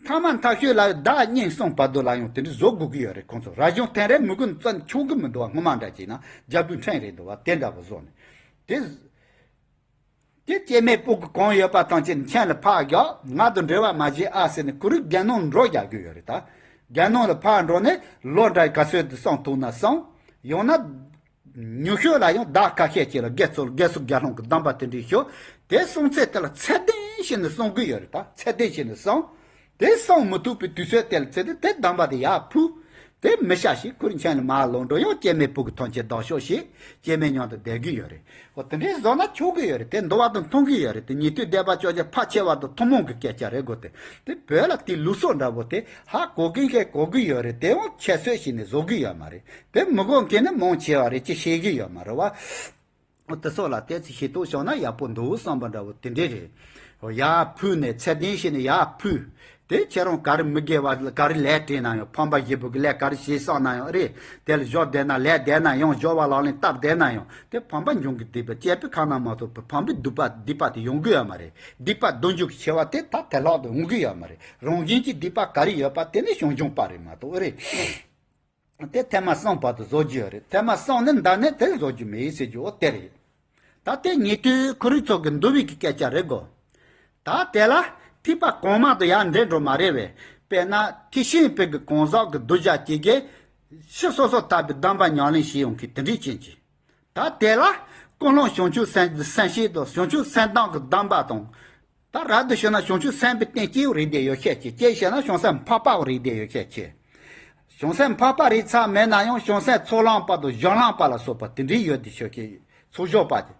ཐ་མ་མཐའ་དཔྱོད་ལ་ཟླ་གཉིས་གསུམ་བར་དུ་ལ་ཡང་དེ་འདྲ་བཟོ་དགོས་ཀྱི་ཡོད་རེད། ཁོང་ཚོ་རབ་བྱུང་ཐེངས་རེ་མི་དགོས་ན་བཙོན་ཆུང་གི་མི་འདུག་བ། སྔོན་མ་འདྲ་བྱས་ན་རྒྱལ་པོའི་ཁྲིམས་རེད་འདུག་བ། དེ་འདྲ་བ་བཟོ་ནས་དེ། དེ་སྐྱེ་དམན་ཕྲུ་གུ་གང་ཡོད་པ་ཐམས་ཅད་ནི་ཁྱེད་ལ་ཕར་རྒྱག། ང་དང་འབྲེལ་བ་མ་བྱེད་ཨ་ཟེར་ནས་ཁོ་རང་རྒྱལ་ནང་འགྲོ་རྒྱག་གི་ཡོད་རེད་ད། རྒྱལ་ནང་ལ་ཕར་འགྲོ་ནས་ལོ་འདྲ་ག་ཚོད་དུ་གསུང་ཐུབ་ན་གསུང་། ཡང་ན་ཉུང་ཤོས་ལ་ཡང་ཟླ་ཁ་ཤས་ཅིག་ལ་དགེ་ཚུལ་དགེ་ཚུལ་དགེ་སློང་གི་གདམས་པ་དེ་འདྲ་ཞུ། དེ་གསུང་ཚད་དེ་ལ་ཚད་ལྡན་བྱས་ནས་གསུང་གི་ཡོད་རེད་ད། ཚད་ལྡན་བྱས་ནས་གསུང་། དེ་གསུང་མི་ཐུབ་པའི་དུས་ཚོད་དེ་ལ་ཚེ་དེ་དེ་གདམས་པ་དེ་ཡར་ཕུལ། དེ་མི་བྱ་ཞིག་ཁུར་མཁན་ལ་མར་ལོག་འགྲོ་ཡང་སྐྱེ་དམན་ཕྲུ་གུ་ཐམས་ཅད་བདག་ཤོག་ཞིག་སྐྱེ་དམན་མཉམ་དུ་བསྡད་ཀྱི་ཡོད་རེད། འོ་དེ་འདྲའི་བཟོ་ན་ཆོག་གི་ཡོད་རེད། དེ་འདུལ་བ་དང་མཐུན་གྱི་ཡོད་རེད། དེ་ཉན་ཐོས་སྡེ་པ་བཅོ་བརྒྱད་ཕལ་ཆེ་བ་དང་ཐུན་མོང་གི་སྐད་ཆ་རེད་གོ། དེ་དེ་བོད་ལ་དེ་ལུགས་སྲོལ་འདྲ་པོ་དེ་ཧ་གོ་གི་མཁན་གོ་གི་ཡོད་རེད། དེ་ཡང་ཁྱད་གསོད་བྱས་ནས་བཟོ་གི་ཡོད་མ་རེད། དེ་མི་གོ་མཁན་ནི་མང་ཆེ་བ་རེད། ཅི་བྱེད་ཀྱི་ཡོད་མ་རེད་བ། དེ་སོགས་ལ་ཏོག་ཙམ་ཤེས་རྟོགས་བྱུང་ན་ཡག་པོ་འདུག་བསམ་པ་འདྲ་བོ་དེ་འདྲས་རེད། ཡར་ཕུལ་ནས་ཚད་ལྡན་བྱས་ནས་ཡར་ཕུལ། དེ་ཁྱེད་རང་ག་རེ་མི་དགེ་བ་ག་རེ་ལས་བྲིས་ན་ཡང་། ཕམ་པ་བཞི་པོ་གི་ལས་ག་རེ་བྱས་བསགས་ན་ཡང་རེད། དེ་ལ་སྦྱོར་བསྡད་ན་ལས་བསྡད་ན་ཡང་། སྦྱོར་བ་ལག་ལེན་བསྟར་བསྡད་ན་ཡང་། དེ་ཕམ་པ་འབྱུང་གི་སྡིག་པ་སྤྱད་པའི་ཁ་ན་མ་ཐོ་བའི་ཕམ་པའི་སྡིག་པ་སྡིག་པ་དེ་ཡོང་གི་ཡོད་མ་རེད། སྡིག་པ་སྡུག་འཇུག་གི་ཆེ་བ་དེ་ད་དེ་ལྷག་ཏུ་འོང་གི་ཡོད་མ་རེད། རང་བཞིན་གྱི་སྡིག་པ་ག་རེ་ཡོད་པ་དེ་ནི་བྱང་ཆུབ་པ་རེད་མ་གཏོགས་རེད། དེ་ཐེངས་མ་གསུམ་བར་དུ་བཟོ་རྒྱུ་ཡོད་རེད། ཐེངས་མ་གསུམ་ནི་འདི་ནས་དེ་བཟོ་རྒྱུ་མེད་ཟེར་རྒྱུ་འོ་དེ་རེད། ད་དེ་ཉེ་དུས་ཁོ་རང་ཚོ་གི་འདུལ་བའི་གི་སྐད་ཆ་རེད་གོ། ད་དེ་ལ་ཐེག་པ་གོང་མ་དུ་ཡང་འདྲེས་འགྲོ་མ་རེད་བས། དཔེར་ན་ཐེག་ཆེན་པའི་གི་གང་ཟག་གི་གདུལ་བྱ་གཅིག་གིས་ཕྱི་སོ་སོ་ལྟ་བུའི་གདམས་པ་ཉམས་ལེན་བྱེད་ཡོང་གི་དེ་འདྲའི་རྐྱེན་གྱིས། ད་དེ་ལ་ཀུན་སློང་བྱང་ཆུབ་སེམས་སེམས་བསྐྱེད་དང་བྱང་ཆུབ་སེམས་གདམས་ཀྱི་གདམས་པ་དང་། ད་རབ་ཏུ་བྱུང་ན་བྱང་ཆུབ་སེམས་དཔའི་བསྟན་བཅོས་རིགས་དེ་ཡོད་ཤས་ཆེ། དཔྱེ་བཤད་ན་བྱང་སེམས་འཕགས་པ་རིགས་དེ་ཡོད་ཤས་ཆེ། བྱང་སེམས་འཕགས་པ་རིགས་ཚར་མེད་ན་ཡང་བྱང་སེམས་ཚོགས་ལམ་པ་དང་གཞན་ལམ་པ་ལ་སོགས་པ་དེ་འདྲའི་ཡོད་དེ་ཆོག་གི། ཚོགས་སྦྱོར་པ་དེ།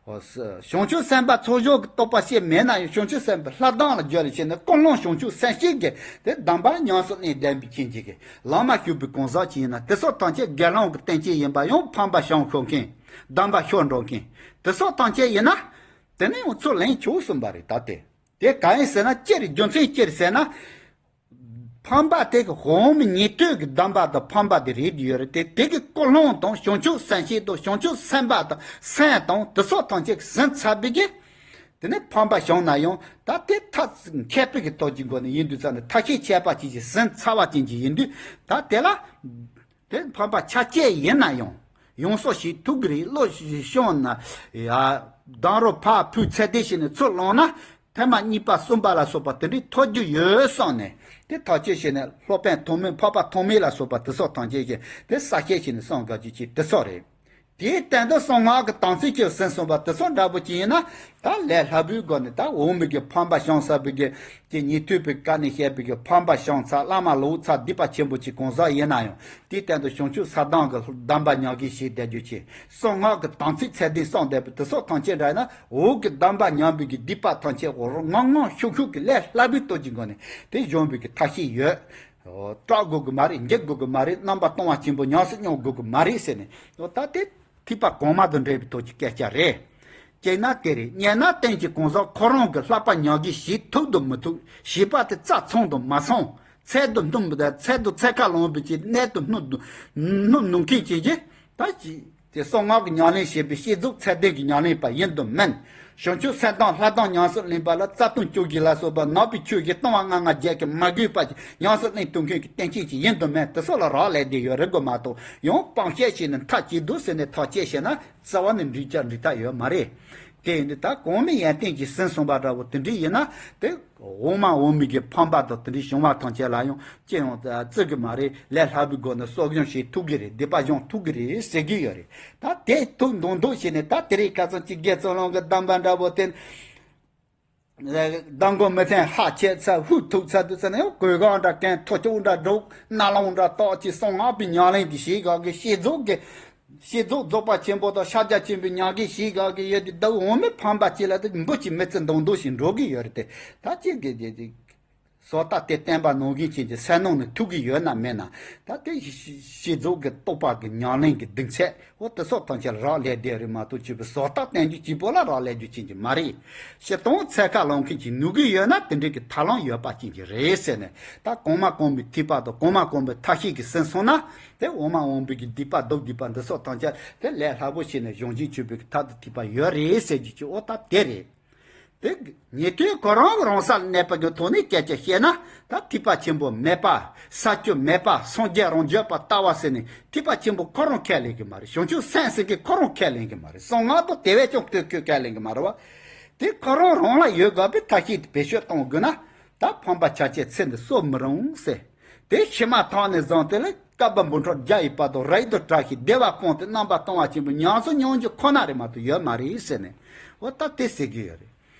འོ་ས། བྱང་ཆུབ་སེམས་དཔའ་ཚོགས་སྦྱོར་གྱི་རྟོགས་པ་ཤེས་མེད་ན་ཡང་བྱང་ཆུབ་སེམས་དཔའི་ལྷ་གདམས་ལ་སྦྱར་ལ་བྱས་ནས་ཀུན་སློང་བྱང་ཆུབ་སེམས་བསྐྱེད་ཀྱི་དེ་གདམས་པ་ཉམས་སུ་ལེན་ལྡན་པའི་རྐྱེན་གྱིས་ཀྱི་བླ་མ་བཞུགས་པའི་གང་ཟག་ཅིག་ཡིན་ན་དེ་སོགས་ཐམས་ཅད་དགེ་སློང་གི་བསྟན་བཅོས་ཡིན་པ་ཡང་ཕམ་པ་བྱང་ཤོར་མཁན། གདམས་པ་ཤོར་འགྲོ་མཁན། དེ་སོགས་ཐམས་ཅད་ཡིན་ན། དེ་ནས་ཡང་ཚུར་ལེན་ཆོག་གསུངས་པ་རེད་ད་དེ། དེ་གང་ཡིན་ཟེར་ན་ཅི་རེད། རྒྱུ་མཚན་ཅི་རེད་ཟེར་ན། ཕམ་པ་དེ་གི་འོག་མིན་ཉན་ཐོས་ཀྱི་གདམས་པ་དང་ཕམ་པ་དེ་རེད་ཡོད་རེད་དེ། དེ་གི་ཀུན་སློང་དང་བྱང་ཆུབ་སེམས་བསྐྱེད་དང་བྱང་ཆུབ་སེམས་དཔའ་དང་སེམས་དང་དེ་སོགས་ཐམས་ཅད་ཟིན་ཚར་བའི་གི། དེ་ནས་ཕམ་པ་བྱུང་ན་ཡང་ད་དེ་ཐག་མཁས་པའི་གི་སྟོབས་ཀྱི་སྒོ་ནས་ཡིན་དུས་ཙང་ནས་ཐབས་ཤེས་ཁྱད་པར་ཅན་གྱིས་ཟིན་ཚར་བ་ཅན་གྱི་ཡིན་དུས་ད་དེ་ལ། དེ་ཕམ་པ་ཆ་བཅས་ཡིན་ན་ཡང་ཡོངས་སུ་ཞིག་ཐུབ་ཀྱི་རེད། བློ་ཞིག་བྱུང་ན་ཡ། གདམས་རོ་ཕར་ཕུལ་ཚད་ལྡན་བྱས་ནས་ཚུར་བླངས་ན་ཐེངས་མ་གཉིས་པ་གསུམ་པ་ལ་སོགས་པ་དེ་འདྲའི་ཐོབ་རྒྱུ་ཡོད་བསམ་ནས་དེ་ཐག་གཅོད་བྱས་ནས་སློབ་དཔོན་ཐོགས་མེད་འཕགས་པ་ཐོགས་མེད་ལ་སོགས་པ་དེ་སོགས་ཐམས་ཅད་ཀྱིས་དེ་གསལ་བཤད་བྱས་ནས་གསུངས་དགོས་ཀྱི་ཅིག་དེ་སོགས་རེད། དེའི་སྟེང་དུ་གསང་སྔགས་ཀྱི་དམ་ཚིག་ཅིག་ཟིན་སོང་བ་དེ་ཚོ་འདྲ་པོ་ཅིག་ཡིན་ན་ད་ལས་སླ་པོའི་སྒོ་ནས་ད་འོག་མིན་གྱི་ཕམ་པ་བྱང་ས་པའི་གི་ཀྱི་ཉན་ཐོས་པའི་བཀའ་ནས་བཤད་པའི་གི་ཕམ་པ་བྱང་ཚར་བླ་མ་ལོག་ཚར་སྡིག་པ་ཆེན་པོ་ཅིག་གང་ཟག་ཡིན་ན་ཡང་དེའི་སྟེང་དུ་བྱང་ཆུབ་ས་དང་གི་གདམས་པ་ཉམས་ཀྱིས་ཞིག་བསྡད་རྒྱུ་ཆེ། གསང་སྔགས་ཀྱི་དམ་ཚིག་ཚད་ལྡན་བསྲུངས་བསྡད་པའི་དེ་ཚོ་ཐམས་ཅད་འདྲ་ཡིན་ན་འོག་གི་གདམས་པ་ཉམས་པའི་གི་སྡིག་པ་ཐམས་ཅད་འོ་རོ་ངང་ངང་ཤུགས་ཤུགས་ཀྱི་ལས་སླ་པོའི་སྟོབས་ཀྱི་སྒོ་ནས་དེ་གཞོམ་པའི་གི་ཐབས་ཤེས་ཡོད། སྐྲག་དགོས་གི་མ་རེད། འགྱིག་དགོས་གི་མ་རེད། རྣམ་པར་ལྟུང་བ་ཆེན་པོ་ཉམས་སུ་མྱོང་དགོས་གི་མ་རེད་ཟེར་ནས་ད་དེ་ཐེག་པ་གོང་མ་དང་འབྲེལ་བའི་ཐོག་གི་སྐད་ཆ་རེད། ཅེ་ན་དེ་རེད། ཉན་ན་བསྟན་གྱི་གང་ཟག་ཁོ་རང་གི་ལྷག་པ་ཉམས་ཀྱིས་ཞིག་ཐུབ་དང་མི་ཐུབ་ཞིག་པ་དེ་རྩ་ཚང་དང་མ་ཚང་། ཚད་དུ་སྣུམ་ཚད་དུ་ཚད་ཁ་ལོངས་པའི་ཅིག་གནད་དུ་སྣུམ་སྣུམ་ནུས་མཁན་ཅན་གྱི་ད་ཅིག་དེ་གསང་སྔགས་ཀྱི་ཉམས་ལེན་བྱེད་པའི་བསྐྱེད་རྫོགས་ཚད་ལྡན་གྱི་ཉམས་ལེན་པ་ཡིན་དང་མིན། བྱང་ཆུབ་སེམས་དང་ལྷ་དང་ཉམས་སུ་ལེན་པ་ལ་རྩ་ལྟུང་བཅོ་བརྒྱད་ལ་སོགས་པ་ནག་པའི་ཆོས་ཀྱི་ལྟུང་བ་ལྔ་ལྔ་བརྒྱད་ཀྱིས་མ་གོས་པ་ཉམས་སུ་ལེན་ཐུབ་མཁན་གྱི་བསྟན་བཅོས་ཅིག་ཡིན་དང་མིན་དེ་ཚོ་ལ་རག་ལས་བསྡད་ཡོད་རེད་དགོས་མ་གཏོགས་ཡང་སྤང་བཤད་བྱས་ནས་མཐའ་གཅིག་ཏུ་ཟེར་ནས་ཐག་བཅད་བཤད་ན་རྩ་བ་ནས་འགྲིག་ཀྱང་འགྲིག་ཐབས་ཡོད་མ་རེད། དེ་ཡིན་དུས་ད་གོང་མའི་ཡོན་ཏན་གྱིས་ཟིན་སོང་བ་འདྲ་བོ་དེ་འདྲ་ཡིན་ན་དེ། འོག་མ་འོག་མིན་གྱི་ཕམ་པ་དང་དེ་འདྲའི་བྱུང་བ་ཐམས་ཅད་ལ་ཡང་ཅི་ཡང་བརྩི་གི་མ་རེད། ལས་སླ་པོའི་སྒོ་ནས་གསོག་སྦྱོང་བྱེད་ཐུབ་ཀྱི་རེད། སྡིག་པ་སྦྱོང་ཐུབ་ཀྱི་རེད་ཟེར་གྱི་ཡོད་རེད། ད་དེ་ཐུགས་མདོག་མདོག་བྱས་ནས་ད་དེ་རིང་ཁ་སང་ཅིག་དགེ་ཚུལ་སློང་གི་གདམས་པ་འདྲ་པོ་དེ། གདམས་ངག་མི་ཚེ་ཧ་ཆད་ཚ་ཧུད་ཐུག་ཚ་དུས་ཚ་ནས་གོས་གང་འདྲ་གན་ཐོ་ཅོག་འདྲ་སྒྲོག་རྣ་ལོང་འདྲ་བཏགས་ཀྱི་གསང་སྔགས་པའི་ཉམས་ལེན་གྱི་བྱེད་སྒང་གི་བསྐྱེད་རྫོགས་ཀྱི། བསྐྱེད་རྫོགས་རྫོགས་པ་ཆེན་པོ་དང་ཕྱག་རྒྱ་ཆེན་པོའི་ཉམས་ཀྱིས་ཞིག་ག་གི་ཡོད་དེ་ཟླ་འོ་མའི་ཕམ་པ་ཅིག་ལ་དེ་འབུ་ཅིག་མི་ཚེ་མདོག་མདོག་ཞིག་འགྲོ་གི་ཡོད་རེད་དེ། ད་ཅི་གི་དེ་དེ་བཟོ་ལྟ་དེ་བསྟན་པ་ནང་བཞིན་ཅན་གྱི་སེམས་ནང་ནས་ཐུག་གི་ཡོད་ན་མེད་ན་ད་དེ་བསྐྱེད་རྫོགས་ཀྱི་རྟོགས་པ་གི་ཉམས་ལེན་གྱི་གདེང་ཚད་འོ་དེ་སོགས་ཐམས་ཅད་རག་ལས་བསྡད་རེད་མ་གཏོགས་ཅིག་པའི་བཟོ་ལྟ་བསྟན་རྒྱུ་གཅིག་པོ་ལ་རག་ལས་རྒྱུ་ཅན་གྱི་མ་རེད། སྤྱིར་བཏང་ཚད་ཁ་ལོངས་མཁན་གྱི་ནུས་ཀྱི་ཡོད་ན་དེ་འདྲའི་གི་ཐབས་ལམ་ཡོད་པ་ཅན་གྱི་རེད་ཟེར་ནས་ད་གོང་མ་གོང་མའི་ཐེག་པ་དང་གོང་མ་གོང་མའི་ཐབས་ཤེས་ཀྱིས་ཟིན་སོང་ན། དེ་འོག་མ་འོག་མིན་གྱི་སྡིག་པ་སྡུག་སྡིག་པ་འདི་སོགས་ཐམས་ཅད་དེ་ལས་སླ་པོ་བྱས་ནས་གཞོམ་བྱེད་ཆོག་པའི་ཐབས་དང་ཐེག་པ་ཡོད་རེད་ཟེར་རྒྱུ་ཅིག་འོ་ད་དེ་རེད། དེ་ཉན་ཐོས་ཁོ་རང་གི་རང་སར་གནས་པ་གི་ཐོག་ནས་སྐད་ཆ་བཤད་ན་ད་ཐེག་པ་ཆེན་པོ་མེད་པ་ས་བཅུ་མེད་པ་སངས་རྒྱས་རང་བརྗོད་པ་ལྟ་བ་ཟེར་ནས་ཐེག་པ་ཆེན་པོ་ཁོ་རང་ཁས་ལེན་གི་མ་རེད། བྱང་ཆུབ་སེམས་ཟེར་གི་ཁོ་རང་ཁས་ལེན་གི་མ་རེད། གསང་སྔགས་པོ་དེ་བས་ཀྱང་ཁོས་ཁས་ལེན་གི་མ་རེད་བ། དེ་ཁོ་རང་རང་ལ་ཡོད་དགོས་པའི་ཐབས་ཤེས་དེ་བེད་སྤྱོད་གཏོང་དགོས་ན་ད་ཕམ་པ་ཆ་བཅས་ཚེ་འདི་གསོ་མི་རུང་ཟེར། དེ་ཕྱི་མ་ཐོག་ནས་བཟུང་སྟེ་ལ་བསྐལ་པ་འབུམ་ཕྲག་བརྒྱ་ཡི་བར་དུ་རབ་ཏུ་བཀྲ་ཤིས་བདེ་བ་སྤངས་ཏེ་རྣམ་པར་ལྟུང་བ་ཆེན་པོ་ཉམས་སུ་མྱོང་རྒྱུ་ཁོ་ན་རེད་མ་གཏོགས་ཡོད་མ་རེད་ཟེར་ནས་འོ་ད་དེ་ཟེར་གི་ཡོད་རེད།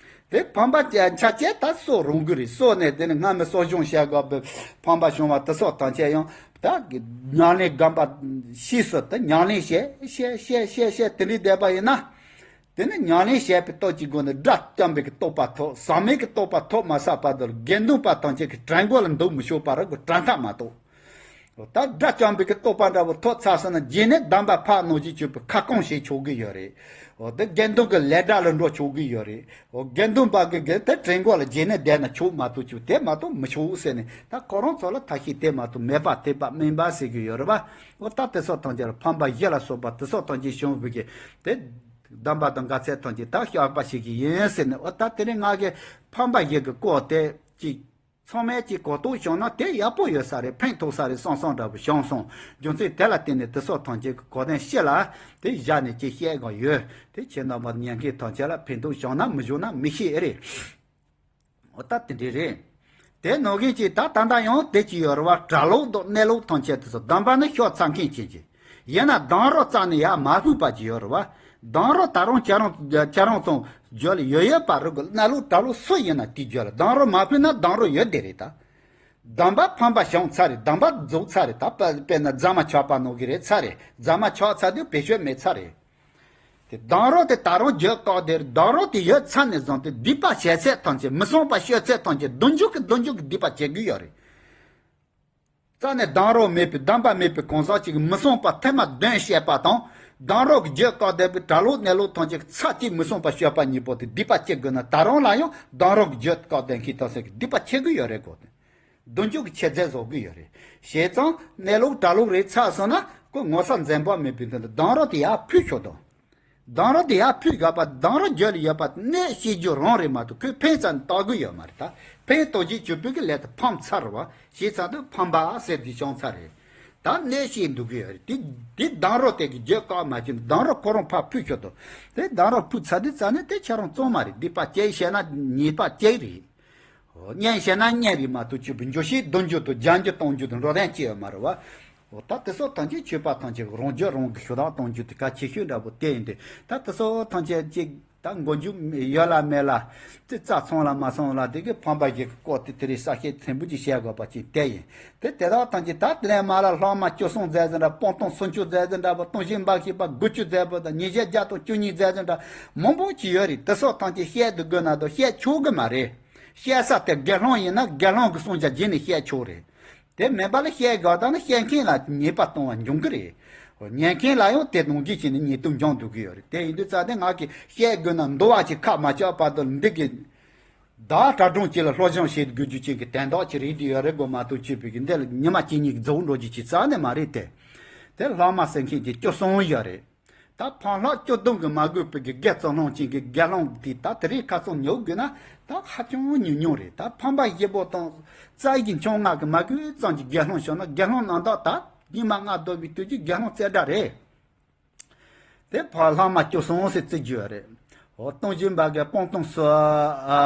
དེ་ཕམ་པ་ཆ་བཅས་ད་གསོ་རུང་གི་རེད། གསོ་ནས་དེ་ནས་སྔ་མའི་གསོ་སྦྱོང་བྱས་དགོས་པའི་ཕམ་པ་བྱུང་བ་དེ་སོགས་ཐམས་ཅད་ཡང་ད་ཉམས་ལེན་རྒན་པ་ཤེས་སུ་ད་ཉམས་ལེན་བྱས་བྱས་བྱས་བྱས་བྱས་དེ་འདྲའི་བསྡད་པ་ཡིན་ན། དེ་ནི་ཉམས་ལེན་བྱས་པའི་སྟོབས་ཀྱི་སྒོ་ནས་དགྲ་བཅོམ་པའི་གི་རྟོགས་པ་ཐོབ། ཟག་མེད་ཀྱི་རྟོགས་པ་ཐོབ་མ་ཚར་བར་དུ་དགེ་འདུན་པ་ཐམས་ཅད་ཀྱི་བྲན་མགོ་ལ་འདུག་མི་ཆོག་པ་རེད་གོ། བྲན་ཐབས་མ་གཏོགས། ད་དགྲ་བཅོམ་པའི་གི་རྟོགས་པ་འདྲ་བོ་ཐོབ་ཚར་སོང་ན་རྗེས་ནས་གདམས་པ་ཕར་གནང་བྱེད་ཆོག་པའི་ཁ་སྐོང་བྱེད་ཆོག་གི་ཡོད་རེད། འོ་དེ་དགེ་འདུན་གྱི་ལས་གྲྭ་ལ་འགྲོ་ཆོག་གི་ཡོད་རེད། འོ་དགེ་འདུན་པ་གི་གི་དེ་བྲན་མགོ་ལ་རྗེས་ནས་བསྡད་ན་ཆོག་མ་གཏོགས་ཆོག་དེ་མ་གཏོགས་མི་ཆོག་ཟེར་ནས་ད་ཁོ་རང་ཚོ་ལ་ཐབས་ཤེས་དེ་མ་གཏོགས་མེད་པ་ཐེག་པ་དམན་པ་ཟེར་གི་ཡོད་རེད་པ། འོ་ད་དེ་སོགས་ཐམས་ཅད་ལ་ཕམ་པ་བཞི་ལ་སོགས་པ་དེ་སོགས་ཐམས་ཅད་བྱུང་བའི་གི་དེ། གདམས་པ་དང་འགལ་ཚད་ཐམས་ཅད་ད་བཤགས་པ་བྱེད་ཀྱི་ཡིན་ཟེར་ནས་འོ་ད་དེ་རིང་ང་གི་ཕམ་པ་ཞིག་གི་སྐོར་དེ་ཅིག་ ཚང་མས་ཀྱིས་གོ་རྟོགས་བྱུང་ན་དེ་ཡག་པོ་ཡོད་ས་རེད། ཕན་ཐོགས་ས་རེད་བསམ་བསམ་འདྲ་པོ་བྱུང་སོང་། རྒྱུ་མཚན་དེ་ལ་བརྟེན་ནས་དེ་ཚོ་ཐམས་ཅད་ཀྱི་གོ་དོན་ཕྱི་ལ་དེ་བཞག་ནས་ཅིག་བཤད་དགོས་ཡོད། དེ་ཁྱེད་རྣམ་པ་ཉན་མཁན་ཐམས་ཅད་ལ་ཕན་ཐོགས་བྱུང་ན་མི་བྱུང་ན་མི་ཤེས་ཨེ་རེད། འོ་ད་དེ་འདྲ་རེད། དེ་ནང་བཞིན་གྱིས་ད་ད་ལྟ་ཡང་དེ་ཅི་ཡོད་རེད་བ། གྲྭ་ལོག་དང་གནས་ལོག་ཐམས་ཅད་དེ་ཚོ་སྡོམ་པ་ནི་ཤོར་ཚར་མཁན་ཅན་གྱི། ཡིན་ན་སྡོམ་རོགས་རྩ་ནས་ཡར་མ་ཕུད་པ་ཅི་ཡོད་རེད་བ། སྡོམ་རོགས་ད་རུང་ཁྱེད་རང་ཁྱེད་རང་ཚོ་རྒྱུད་ལ་ཡོད་ཡོད་པ་རེད་གོ། གནས་ལོག་གྲྭ་ལོག་སུ་ཡིན་ན་དེའི་རྒྱུད་ལ་སྡོམ་རོགས་མ་ཕུད་ན་སྡོམ་རོགས་ཡོད་བསྡད་རེད་ད། སྡོམ་པ་ཕམ་པ་བྱུང་ཚར་རེད། སྡོམ་པ་རྫོགས་ཚར་རེད་ད། དཔེ་དཔེར་ན་རྫ་མ་ཆག་པ་ནང་གི་རེད་ཚར་རེད། རྫ་མ་ཆག་ཚར་དུས་བེད་སྤྱོད་མེད་ཚར་རེད། དེ་སྡོམ་རོགས་དེ་ད་རུང་རྒྱུད་བཀག་དེ་རེད། སྡོམ་རོགས་དེ་ཡོད་ཚར་ནས་བཟུང་སྟེ་སྡིག་པ་བྱས་ཚད་ཐམས་ཅད་མི་བསམ་པ་སྤྱོད་ཚད་ཐམས་ཅད་རྡུལ་འཇུག་གི་རྡུལ་འཇུག་གི་སྡིག་པ་བྱེད་དགོས་ཡོད་རེད། རྩ་ནས་སྡོམ་རོགས་མེད་པའི་སྡོམ་པ་མེད་པའི་གང་ཟག་ཅིག་གིས་མི་བསམ་པ་ཐེངས་མ་བདུན་བཤད་པ་དང་། སྡོམ་རོགས་ཀྱི་རྒྱུད་བཀག་བསྡད་པའི་གྲྭ་ལོག་གནས་ལོག་ཐམས་ཅད་ཚར་གཅིག་མི་བསམ་པ་སྤྱོད་པ་གཉིས་པོ་དེ་སྡིག་པ་བྱེད་དགོས་ན་ད་རུང་ལ་ཡང་སྡོམ་རོགས་ཀྱི་རྒྱུད་བཀག་བསྡད་མཁན་ཐམས་ཅད་ཀྱིས་སྡིག་པ་བྱེད་དགོས་ཡོད་རེད་གོ། དེ་རྡུལ་འཇུག་གི་ཆེ་ཚད་བཟོ་དགོས་ཡོད་རེད། བྱས་ཙང་གནས་ལོག་གྲྭ་ལོག་རེད་ཚར་སོང་ན་ཁོ་ངོ་ཚ་འཛེམ་བག་མེད་པའི་དོན་དུ་སྡོམ་རོགས་དེ་ཡར་ཕུད་ཆོག་དང་། སྡོམ་རོགས་དེ་ཡར་ཕུད་དགོས་པ། སྡོམ་རོགས་རྒྱུད་ལ་ཡོད་པ་གནོད་བྱེད་རྒྱུ་རང་རེད་མ་གཏོགས་ཁོས་ཕན་ཙམ་བཏགས་དགོས་ཡོད་མ་རེད་ད། ཕན་བཏགས་རྒྱུ་བྱེད་པོ་གི་ལས་དེ་ཕམ་ཚར་བ། བྱས་ཙང་དུ་ཕམ་པ་ཟེར་དུས་བྱུང་ཚར་རེད། ད་གནོད་བྱེད་འདུག་གི་ཡོད་རེད། དེ་དེ་སྡོམ་རོགས་དེ་གི་རྒྱུད་བཀག་མ་བྱུང་། སྡོམ་རོགས་ཁོ་རང་ཕར་ཕུད་ཆོག་དང་། དེ་སྡོམ་རོགས་ཕུད་ཚར་དུས་རྩ་ནས་དེ་ཁྱེད་རང་གཙང་མ་རེད། སྡིག་པ་གཅིག་བྱས་ན་ཉེས་པ་གཅིག་རེད། འོ། གཉིས་བྱས་ན་གཉིས་རེད་མ་གཏོགས་ཆོས་པའི་འཇུག་བྱེད་རྡུལ་འཇུག་དང་སྦྱང་རྒྱུ་གཏོང་རྒྱུ་དང་འགྲོ་དོན་ཅི་ཡོད་མ་རེད་བ། འོ། ད་དེ་ཚོ་ཐམས་ཅད་ཆོས་པ་ཐམས་ཅད་རང་རྒྱུད་རང་གི་ཞུ་དག་གཏོང་རྒྱུ་དེ་གལ་ཆེ་ཤོས་འདྲ་པོ་དེ་ཡིན་ཏེ། ད་དེ་ཚོ་ཐམས་ཅད་ཅིག་ད་མགོ་མཇུག་ཡོད་ལ་མེད་ལ། ཙི་ཙ་ཚང་ལ་མ་ཚང་ལ་དེ་གི་ཕམ་པ་ཞིག་གི་སྐོར་དེ་དེ་རིང་གསལ་བཤད་ཕྲན་བུ་ཅིག་བྱེད་དགོས་པ་ཅིག་དེ་ཡིན་ཏེ། དེ་དག་ཐམས་ཅད་ད་དེ་ལས་མ་ལ་ལྷག་མ་བཅུ་གསུམ་ཟེར་ཟིན་འདྲ། སྤོང་ཐང་སུམ་ཅུ་ཟེར་ཟིན་འདྲ་པོ། སྟོང་ཞིང་འབའ་ཞིག་པ་དགུ་བཅུ་ཟེར་པོ་དང་། ཉེས་བྱས་བརྒྱ་དང་བཅུ་གཉིས་ཟེར་ཟིན་འདྲ་མང་པོ་ཅིག་ཡོད་རེད། དེ་ཚོ་ཐམས་ཅད་བཤད་དུ་དགོས་ན་དང་བཤད་ཆོག་གི་མ་རེད། བཤད་ས་དེ་དགེ་སློང་ཡིན་ན་དགེ་སློང་གི་གསུང་ཆ་བརྒྱུད་ནས་བཤད་ཆོག་རེད། དེ་མིན་པ་ལ་བཤད་དགོས་ད་ན་བཤད་མཁན་ལ་ཉེས་པ་གཏོང་བ་འབྱུང་གི་རེད། ཉན་མཁན་ལ་ཡང་དེ་གདོང་གི་བྱས་ནས་ཉེས་རྡུང་འབྱུང་འདུག་གི་ཡོད་རེད། དེ་ཡིན་དུས་ཙང་དེ་ང་གིས་བཤད་དགོས་ན་འདུལ་བ་ཅིག་ཁ་མ་བཅག་བར་དུ་འདི་གི་བདག་གྲྭ་གྲོང་ཅིག་ལ་སློབ་སྦྱོང་བྱེད་དགོས་རྒྱུ་ཅན་གྱི་དོན་དག་ཅིག་རེད། དེ་ཡོད་རེད་དགོས་མ་གཏོགས་ཆོས་པའི་གི་འདི་ལ་ཉི་མ་གཅིག་གཉིས་ཀྱི་རྫོགས་འགྲོ་རྒྱུ་ཅིག་རྩ་ནས་མ་རེད་དེ། དེ་ལྷག་མ་ཟེར་མཁན་གྱི་བཅུ་གསུམ་ཡོད་རེད། ད་ཕམ་ལྷག་བཅུ་བདུན་གྱིས་མ་གོས་པའི་གི་དགེ་ཚུལ་སློང་ཅན་གྱི་དགེ་སློང་དེ་ད་དེ་རིང་ཁ་སང་ཉོ་དགོས་ན་ད་ཧ་ཅང་ཉུང་ཉུང་རེད། ད་ཕམ་པ་བཞི་པོ་དང་རྩ་བའི་གི་འཆིང་སྔགས་ཀྱིས་མ་གོས་ཙམ་གྱི་དགེ་སློང་བྱུང་ན་དགེ་སློང་རྣམ་དག་ད་སྙིགས་མ་ལྔ་བདོ་བའི་དུས་ཀྱི་དགེ་སློང་རྩེ་གྲས་རེད། དེ་ཕར་ལྷག་མ་བཅུ་གསུམ་ཟེར་བརྩི་རྒྱུ་ཡོད་རེད། འོ། སྟོང་ཞིང་འབའ་ཞིག་སྤོང་ཐང་སུ་ཨ་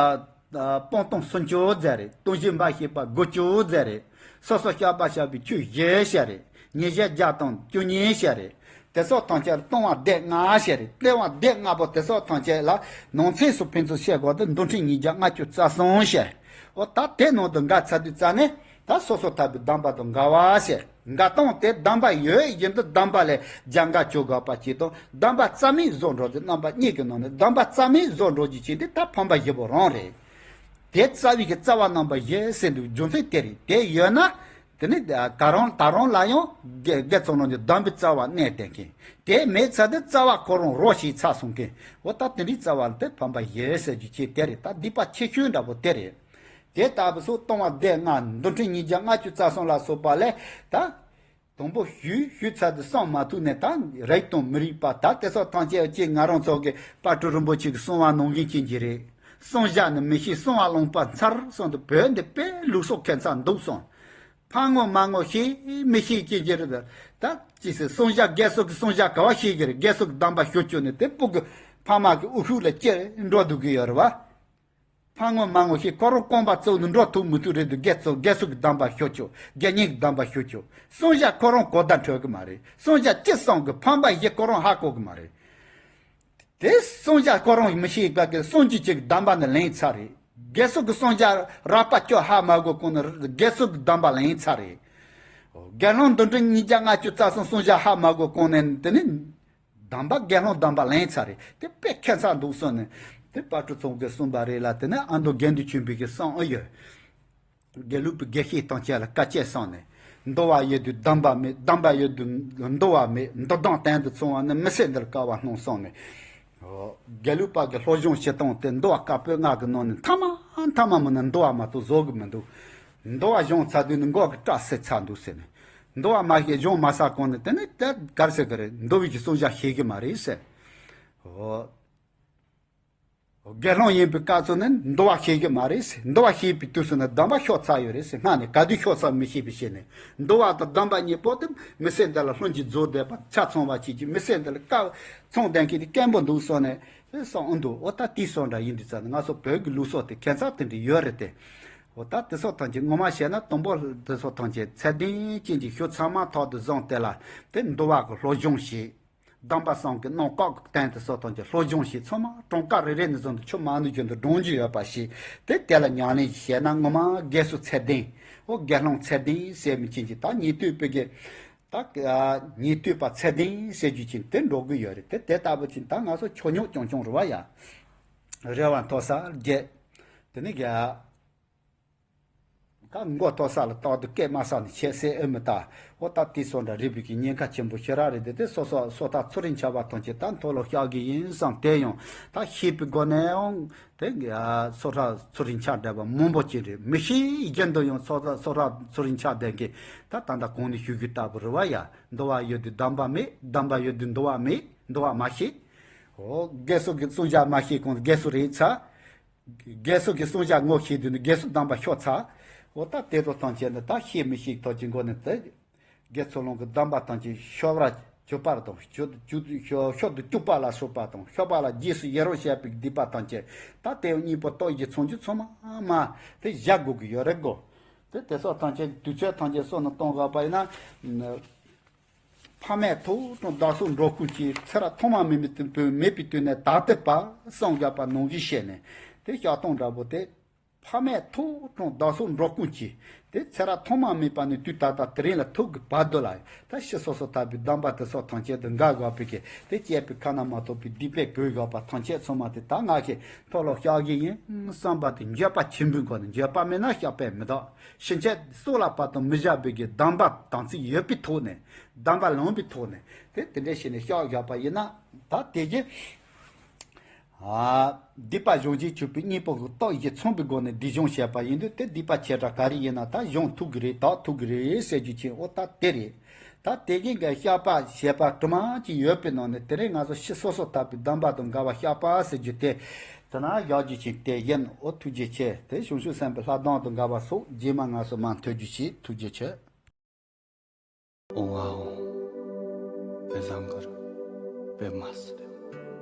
ཨ་སྤོང་ཐང་སུམ་ཅུ་ཟེར་རེད། སྟོང་ཞིང་འབའ་ཞིག་པ་དགུ་བཅུ་ཟེར་རེད། སོ་སོ་བཤགས་པ་བྱ་བའི་ཆོས་བཞི་ཟེར་རེད། ཉེས་བྱས་བརྒྱ་དང་བཅུ་གཉིས་ཟེར་རེད། དེ་སོགས་ཐམས་ཅད་ལ་ལྟུང་བ་སྡེ་ལྔ་ཟེར་རེད། ལྟུང་བ་སྡེ་ལྔ་པོ་དེ་སོགས་ཐམས་ཅད་ལ་ནང་གསེས་སུ་ཕན་ཚུན་བཤད་དགོས་ཏེ་མདོ་ཕྲན་ཉིས་བརྒྱ་ལྔ་བཅུ་རྩ་གསུམ་ཟེར། འོ། ད་དེ་ནང་དུ་འགལ་ཚར་དུས་ཙ་ནས། ད་སོ་སོ་ཐར་པའི་སྡོམ་པ་དང་འགལ་བ་ཟེར། འགལ་སྟངས་དེ་སྡོམ་པ་ཡོད་བཞིན་དུ་སྡོམ་པ་ལས་རྒྱབ་འགལ་བྱེད་དགོས་པ་ཅིག་དང་། སྡོམ་པ་རྩ་མེད་བཟོ་འགྲོ་དུས་རྣམ་པ་གཉིས་ཀྱི་ནང་ནས། སྡོམ་པ་རྩ་མེད་བཟོ་འགྲོ་རྒྱུ་ཅན་དེ་ད་ཕམ་པ་བཞི་པོ་རང་རེད། དེ་རྩ་བའི་གི་རྩ་བ་རྣམ་པ་བཞི་ཟེར་དུས་རྒྱུ་མཚན་དེ་རེད། དེ་ཡོད་ན་དེ་ནི་ད་རུང་ད་རུང་ལ་ཡང་དགེ་དགེ་ཚུལ་སློང་གི་སྡོམ་པའི་རྩ་བ་གནས་བསྡད་མཁན། དེ་མེད་ཚར་དུས་རྩ་བ་ཁོ་རང་རོ་ཞིག་ཚར་སོང་མཁན། འོ། ད་དེ་འདྲའི་རྩ་བ་ལ་དེ་ཕམ་པ་བཞི་ཟེར་རྒྱུ་ཅན་དེ་རེད། ད་སྡིག་པ་ཆེ་ཤོས་འདྲ་པོ་དེ་རེད། དེ་ལྟ་བུ་སོགས་ལྟུང་བ་སྡེ་ལྔ་མདོ་ཕྲན་ཉིས་བརྒྱ་ལྔ་བཅུ་རྩ་གསུམ་ལ་སོགས་པ་ལས་ད། དང་པོ་ཞུས་ཞུས་ཚར་དུས་གསང་མ་ཐུབ་ནས་ད་རིགས་དང་མི་རིགས་པ་ད་དེ་སོགས་ཐམས་ཅད་ཀྱིས་ང་རང་ཚོ་གི་དཔལ་སྤྲུལ་རིན་པོ་ཆེ་གིས་གསུངས་པ་ནང་བཞིན་བྱེད་ཀྱི་རེད། གསུང་བཞག་ནི་མི་ཤེས་གསུང་བ་ལུང་པ་མཚར་གསུངས་ཏེ་བོད་འདི་དཔེ་ལུགས་སྲོལ་ཁྱད་མཚར་འདུག་གསུངས། ཕ་ངོ་མ་ངོ་ཤེས་མི་ཤེས་བྱེད་ཀྱི་རེད། ད་ཅི་ཟེར། གསུང་བཞག་དགེ་ཚུལ་གྱི་གསུང་བཞག་ག་བ་ཤེས་ཀྱི་རེད། དགེ་ཚུལ་གྱི་སྡོམ་པ་ཞུ་བཅུག་ནས་དེ་སྤུ་གུ་ཕ་མ་གི་དབུ་ཤུགས་ལ་ཅེར་འགྲོ་འདུག་གི་ཡོད་རེད་བ། ཕ་ངོ་མ་ངོ་ཤེས། ཁོ་རང་རྐང་པ་བཙུགས་ནས་འགྲོ་ཐུབ་མི་ཐུབ་རེད་འདུག། དགེ་ཚུལ་དགེ་ཚུལ་གྱི་སྡོམ་པ་ཞུ་བཅུག། དགེ་བསྙེན་གྱི་སྡོམ་པ་ཞུ་བཅུག། གསུང་བཞག་ཁོ་རང་གོ་བརྡ་འཕྲོད་ཀྱི་མ་རེད། གསུང་བཞག་ཅི་གསུང་གི་ཕམ་པ་བཞི་ཁོ་རང་ཧ་གོ་གི་མ་རེད། དེ་གསུང་བཞག་ཁོ་རང་མི་ཤེས་པ་གི་གསུང་རྒྱུ་ཅིག་གི་སྡོམ་པ་ནི་ལེན་ཚར་རེད། དགེ་ཚུལ་གྱི་གསུང་བཞག་རགས་པ་ཅིག་ཧ་མ་གོ་གོང་ནས་དགེ་ཚུལ་གྱི་སྡོམ་པ་ལེན་ཚར་རེད། དགེ་སློང་མདོ་ཕྲན་ཉིས་བརྒྱ་ལྔ་བཅུ་རྩ་གསུམ་གསུང་བཞག་ཧ་མ་གོ་གོང་ནས་དེ་ནི། སྡོམ་པ་དགེ་སློང་སྡོམ་པ་ལེན་ཚར་རེད། དེ་དཔེ་ཁྱད་མཚར་འདུག་གསུངས་ནས། དེ་དཔལ་སྤྲུལ་ཚང་གིས་གསུངས་པ་རེད་ལ། དེ་ནས་ཨ་མདོ་དགེ་འདུན་ཆོས་འཕེལ་གྱིས་གསུངས་ཨེ་ཡོད། དགེ་ལུགས་པའི་དགེ་བཤེས་ཐམས་ཅད་ལ་བཀའ་ཆད་གསུངས་ནས། འདུལ་བ་ཡོད་དུས་སྡོམ་པ་མེད། སྡོམ་པ་ཡོད་དུས་འདུལ་བ་མེད། འདུལ་སྡོམ་དོན་དུ་ཚང་བ་ནི་མི་ཟད་འདིར་དཀའ་བ་སྣང་གསུངས་ནས། དགེ་ལུགས་པ་གི་སློབ་སྦྱོང་བྱེད་སྟངས་དེ་འདུལ་བ་བཀའ་པོད་ལྔ་གི་ནང་ནས་མཐའ་མ་མཐའ་མ་མིན་ན་འདུལ་བ་མ་གཏོགས་བཟོ་གི་མི་འདུག། འདུལ་བ་སྦྱངས་ཚར་དུས་ནི་མགོ་གི་སྐྲ་སེར་ཚར་འདུག་ཟེར་ནས། འདུལ་བ་མ་ཤེས་སྦྱོང་མ་ཚར་གོང་ནས་དེ་ནི་དེ་ག་རེ་ཟེར་གི་རེད། འདུལ་བའི་གི་གསུང་བཞག་ཤེས་གི་མ་རེད་ཟེར། འོ། དགེ་སློང་ཡིན་པའི་སྐབས་སུ་ནི་འདུལ་བ་ཤེས་ཀྱི་མ་རེད་ཟེར། འདུལ་བ་ཤེས་པའི་དུས་སུ་ནི་སྡོམ་པ་ཤོར་ཚར་ཡོད་རེད་ཟེར། སྔ་ནས་ག་དུས་ཤོར་ཚར་མི་ཤེས་པའི་ཕྱིར་ནས། འདུལ་བ་དང་སྡོམ་པ་གཉིས་པོ་དེ་མི་ཚེ་འདི་ལ་ལྷུན་གྱིས་རྫོགས་བསྡད་པ་ཆ་ཚང་བ་བྱེད་ཀྱི། མི་ཚེ་འདི་ལ་དཀའ་ཚང་ལྡན་མཁན་དེ་དཀོན་པོ་འདུག་བསམ་ནས་བསམ་འོང་འདུག་འོ་ད་དེ་བཟོ་འདྲ་ཡིན་དུས་ཙང་ནས་ང་ཚོ་བོད་ཀྱི་ལུགས་སྲོལ་དེ་ཁྱད་མཚར་དེ་འདྲ་ཡོད་རེད་དེ། འོ་ད་དེ་ཚོ་ཐམས་ཅད་ངོ་མ་བཤད་ན་དང་པོ་དེ་ཚོ་ཐམས་ཅད་ཚད་ལྡན་ཅན་གྱི་ཤུགས་ཚང་མ་ཐོག་ཏུ་བཟུང་སྟེ་ལ་དེ་འདུལ་བ་གི་སློབ་སྦྱོང་བྱེད། སྡོམ་པ་གསུམ་གྱི་རྣམ་བཀོད་ཀྱི་སྟེང་དུ་སོགས་དང་གྱི་སློབ་སྦྱོང་ཞིག་ཚང་མ་གྲངས་ཀ་རེ་རེ་ནས་བཟུང་སྟེ་ཆུ་མ་ནུ་བཞིན་དུ་སྒྲོན་རྒྱུ་ཡོད་པ་ཞིག་དེ་དེ་ལ་ཉམས་ལེན་བྱས་ན་ངོ་མ་དགེ་ཚུལ་ཚད་ལྡན། འོ་དགེ་སློང་ཚད་ལྡན་ཟེར་མི་ཅན་གྱི་ད་ཉན་ཐོས་པའི་གི་ད་ཉན་ཐོས་པ་ཚད་ལྡན་ཟེར་རྒྱུ་ཅན་དེ་འགྲོ་གི་ཡོད་རེད། དེ་དེ་ལྟ་བུ་ཅན་ད་ང་ཚོ་ཆོས་ཉོག་ཆུང་ཆུང་རེད་བ་ཡ། རེ་བ་མཐོ་ས་བརྒྱད། དེ་ནས་ག་ད་མགོ་ཐོག་ས་ལ་རྟག་ཏུ་སྐད་མ་ས་ནས་ཆད་སྲིད་ཨེ་མི་ལྟ། འོ་ད་དེ་སོགས་འདྲ་རིག་པའི་གི་ཉེན་ཁ་ཆེན་པོ་ཞེ་དྲག་རེད་དེ། དེ་སོ་སོ་སོ་ཐག་ཚུར་རིང་ཆ་བ་ཐམས་ཅད་ད་མཐོལ་ལོ་བཤགས་ཀྱི་ཡིན་བསམ་དེ་ཡང་ད་ཤེས་པའི་སྒོ་ནས་ཡང་དེ་སོ་ཐག་ཚུར་རིང་ཆ་བསྡད་པ་མང་པོ་ཅིག་རེད། མི་ཤེས་རྒྱུན་དུ་ཡང་སོ་ཐག་སོ་ཐག་ཚུར་རིང་ཆ་བསྡད་མཁན་ད་ད་ལྟ་གོང་ནས་ཞུ་རྒྱུ་ལྟ་བུ་རེད་བ་ཡ། འདུལ་བ་ཡོད་དུས་སྡོམ་པ་མེད། སྡོམ་པ་ཡོད་དུས་འདུལ་བ་མེད། འདུལ་བ་མ་ཤེས། འོ་དགེ་ཚུལ་གྱི་བསྲུང་བྱ་མ་ཤེས་གོང་དུ་དགེ་ཚུལ་རེད་ཚ། དགེ་ཚུལ་གྱི་བསྲུང་བྱ་ངོ་ཤེས་དུས་ནི་དགེ་ཚུལ་སྡོམ་པ་ཤོར་ཚར། འོ་ད་དེ་རུ་ཐམས་ཅད་ནི་ད་ཤེས་མི་ཤེས་ཐོག་གི་མགོ་ནས་དེ། དགེ་ཚུལ་སློང་གི་སྡོམ་པ་ཐམས་ཅད་ཤོར་བར་གྱུར་པ་དང་། ཤོར་དུ་གྱུར་ཤོར་ཤོར་དུ་གྱུར་པ་ལ་སོགས་པ་དང་། ཤོར་བ་ལ་རྗེས་སུ་ཡི་རང་བྱེད་པའི་སྡིག་པ་ཐམས་ཅད་ད་དེ་གཉིས་པོ་རྟོགས་ཀྱི་ཚང་རྒྱུ་ཚང་མ་མ་དེ་བཞག་དགོས་ཀྱི་ཡོད་རེད་གོ། དེ་དེ་སོགས་ཐམས་ཅད་དུས་ཚོད་ཐམས་ཅད་སོགས་ནས་གཏོང་དགོས་པ་ཡིན་ན། ཕ་མས་ཐོག་དྲངས་བདག་སོགས་འགྲོ་ཀུན་གྱི་ཚེ་རབས་ཐོག་མ་མེད་པའི་དུས་མེད་པའི་དུས་ནས་ད་ལྟའི་བར་གསུངས་བཞག་པ་ནང་བཞིན་བྱས་ནས་དེ་བཤགས་སྟངས་འདྲ་པོ་དེ། ཕ་མས་ཐོག་དྲངས་བདག་སོགས་འགྲོ་ཀུན་གྱི་དེ་ཚེ་རབས་ཐོག་མ་མེད་པ་ནས་དུས་ད་ལྟ་དེ་རིང་ལ་ཐུག་གི་བར་དུ་ལ་ད་ཕྱི་སོ་སོ་ཐར་པའི་སྡོམ་པ་དེ་སོགས་ཐམས་ཅད་དུ་འགལ་དགོས་པའི་གི་དེ་བཅས་པའི་ཁ་ན་མ་ཐོ་བའི་སྡིག་པའི་གོས་དགོས་པ་ཐམས་ཅད་ཚང་མ་དེ་ད་ང་གི་མཐོལ་ལོ་བཤགས་ཀྱི་ཡིན་བསམ་པ་དེ་འགྱོད་པ་ཆེན་པོའི་སྒོ་ནས། འགྱོད་པ་མེད་ན་བཤགས་པས་མི་འདག་ཕྱིན་ཆད་སྲོག་ལ་བབ་དང་མི་བཞག་པའི་གི་སྡོམ་པ་དམ་ཚིག་ཡོད་པའི་ཐོག་ནས། སྡོམ་པ་ལོངས་པའི་ཐོག་ནས་དེ་དེ་འདྲས་བྱས་ནས་བཤགས་བཞག་པ་ཡིན་ན་ད་དེ་གི་ཨ་སྡིག་པ་སྦྱོང་བྱེད་གཅོད་པའི་གཉེན་པོ་གི་སྟོབས་ཀྱིས་མཚོན་པའི་སྒོ་ནས་སྡིག་སྦྱོང་བྱས་པ་ཡིན་དུས་དེ་སྡིག་པ་ཆེ་ཕྲ་ག་རེ་ཡིན་ན་ད་སྦྱོང་ཐུབ་ཀྱི་རེད། དག་ཐུབ་ཀྱི་རེད་ཟེར་རྒྱུ་ཅན་འོ་ད་དེ་རེད། ད་དེ་གི་འགའ་བཤགས་པ་བྱས་པ་དུ་མ་ཅིག་ཡོད་པའི་ནང་ནས་དེ་རིང་ང་ཚོ་ཕྱི་སོ་སོ་ཐར་པའི་སྡོམ་པ་དང་འགལ་བ་བཤགས་པ་ཟེར་རྒྱུ་དེ། དེ་ན་བཞག་རྒྱུ་ཅན་དེ་ཡིན། འོ་ཐུགས་རྗེ་ཆེ། དེ་བྱང་ཆུབ་སེམས་དཔའི་ལྷ་སྡོམ་དང་འགལ་བ་སོགས་རྗེས་མ་ང་ཚོ་མ་མཐོང་རྒྱུ་ཞིག་ཐུགས་རྗེ་ཆེ། ཨོ་ཨོ། དཔེ་བཟང་གི་རེད། དཔེ་མ་སྲིད།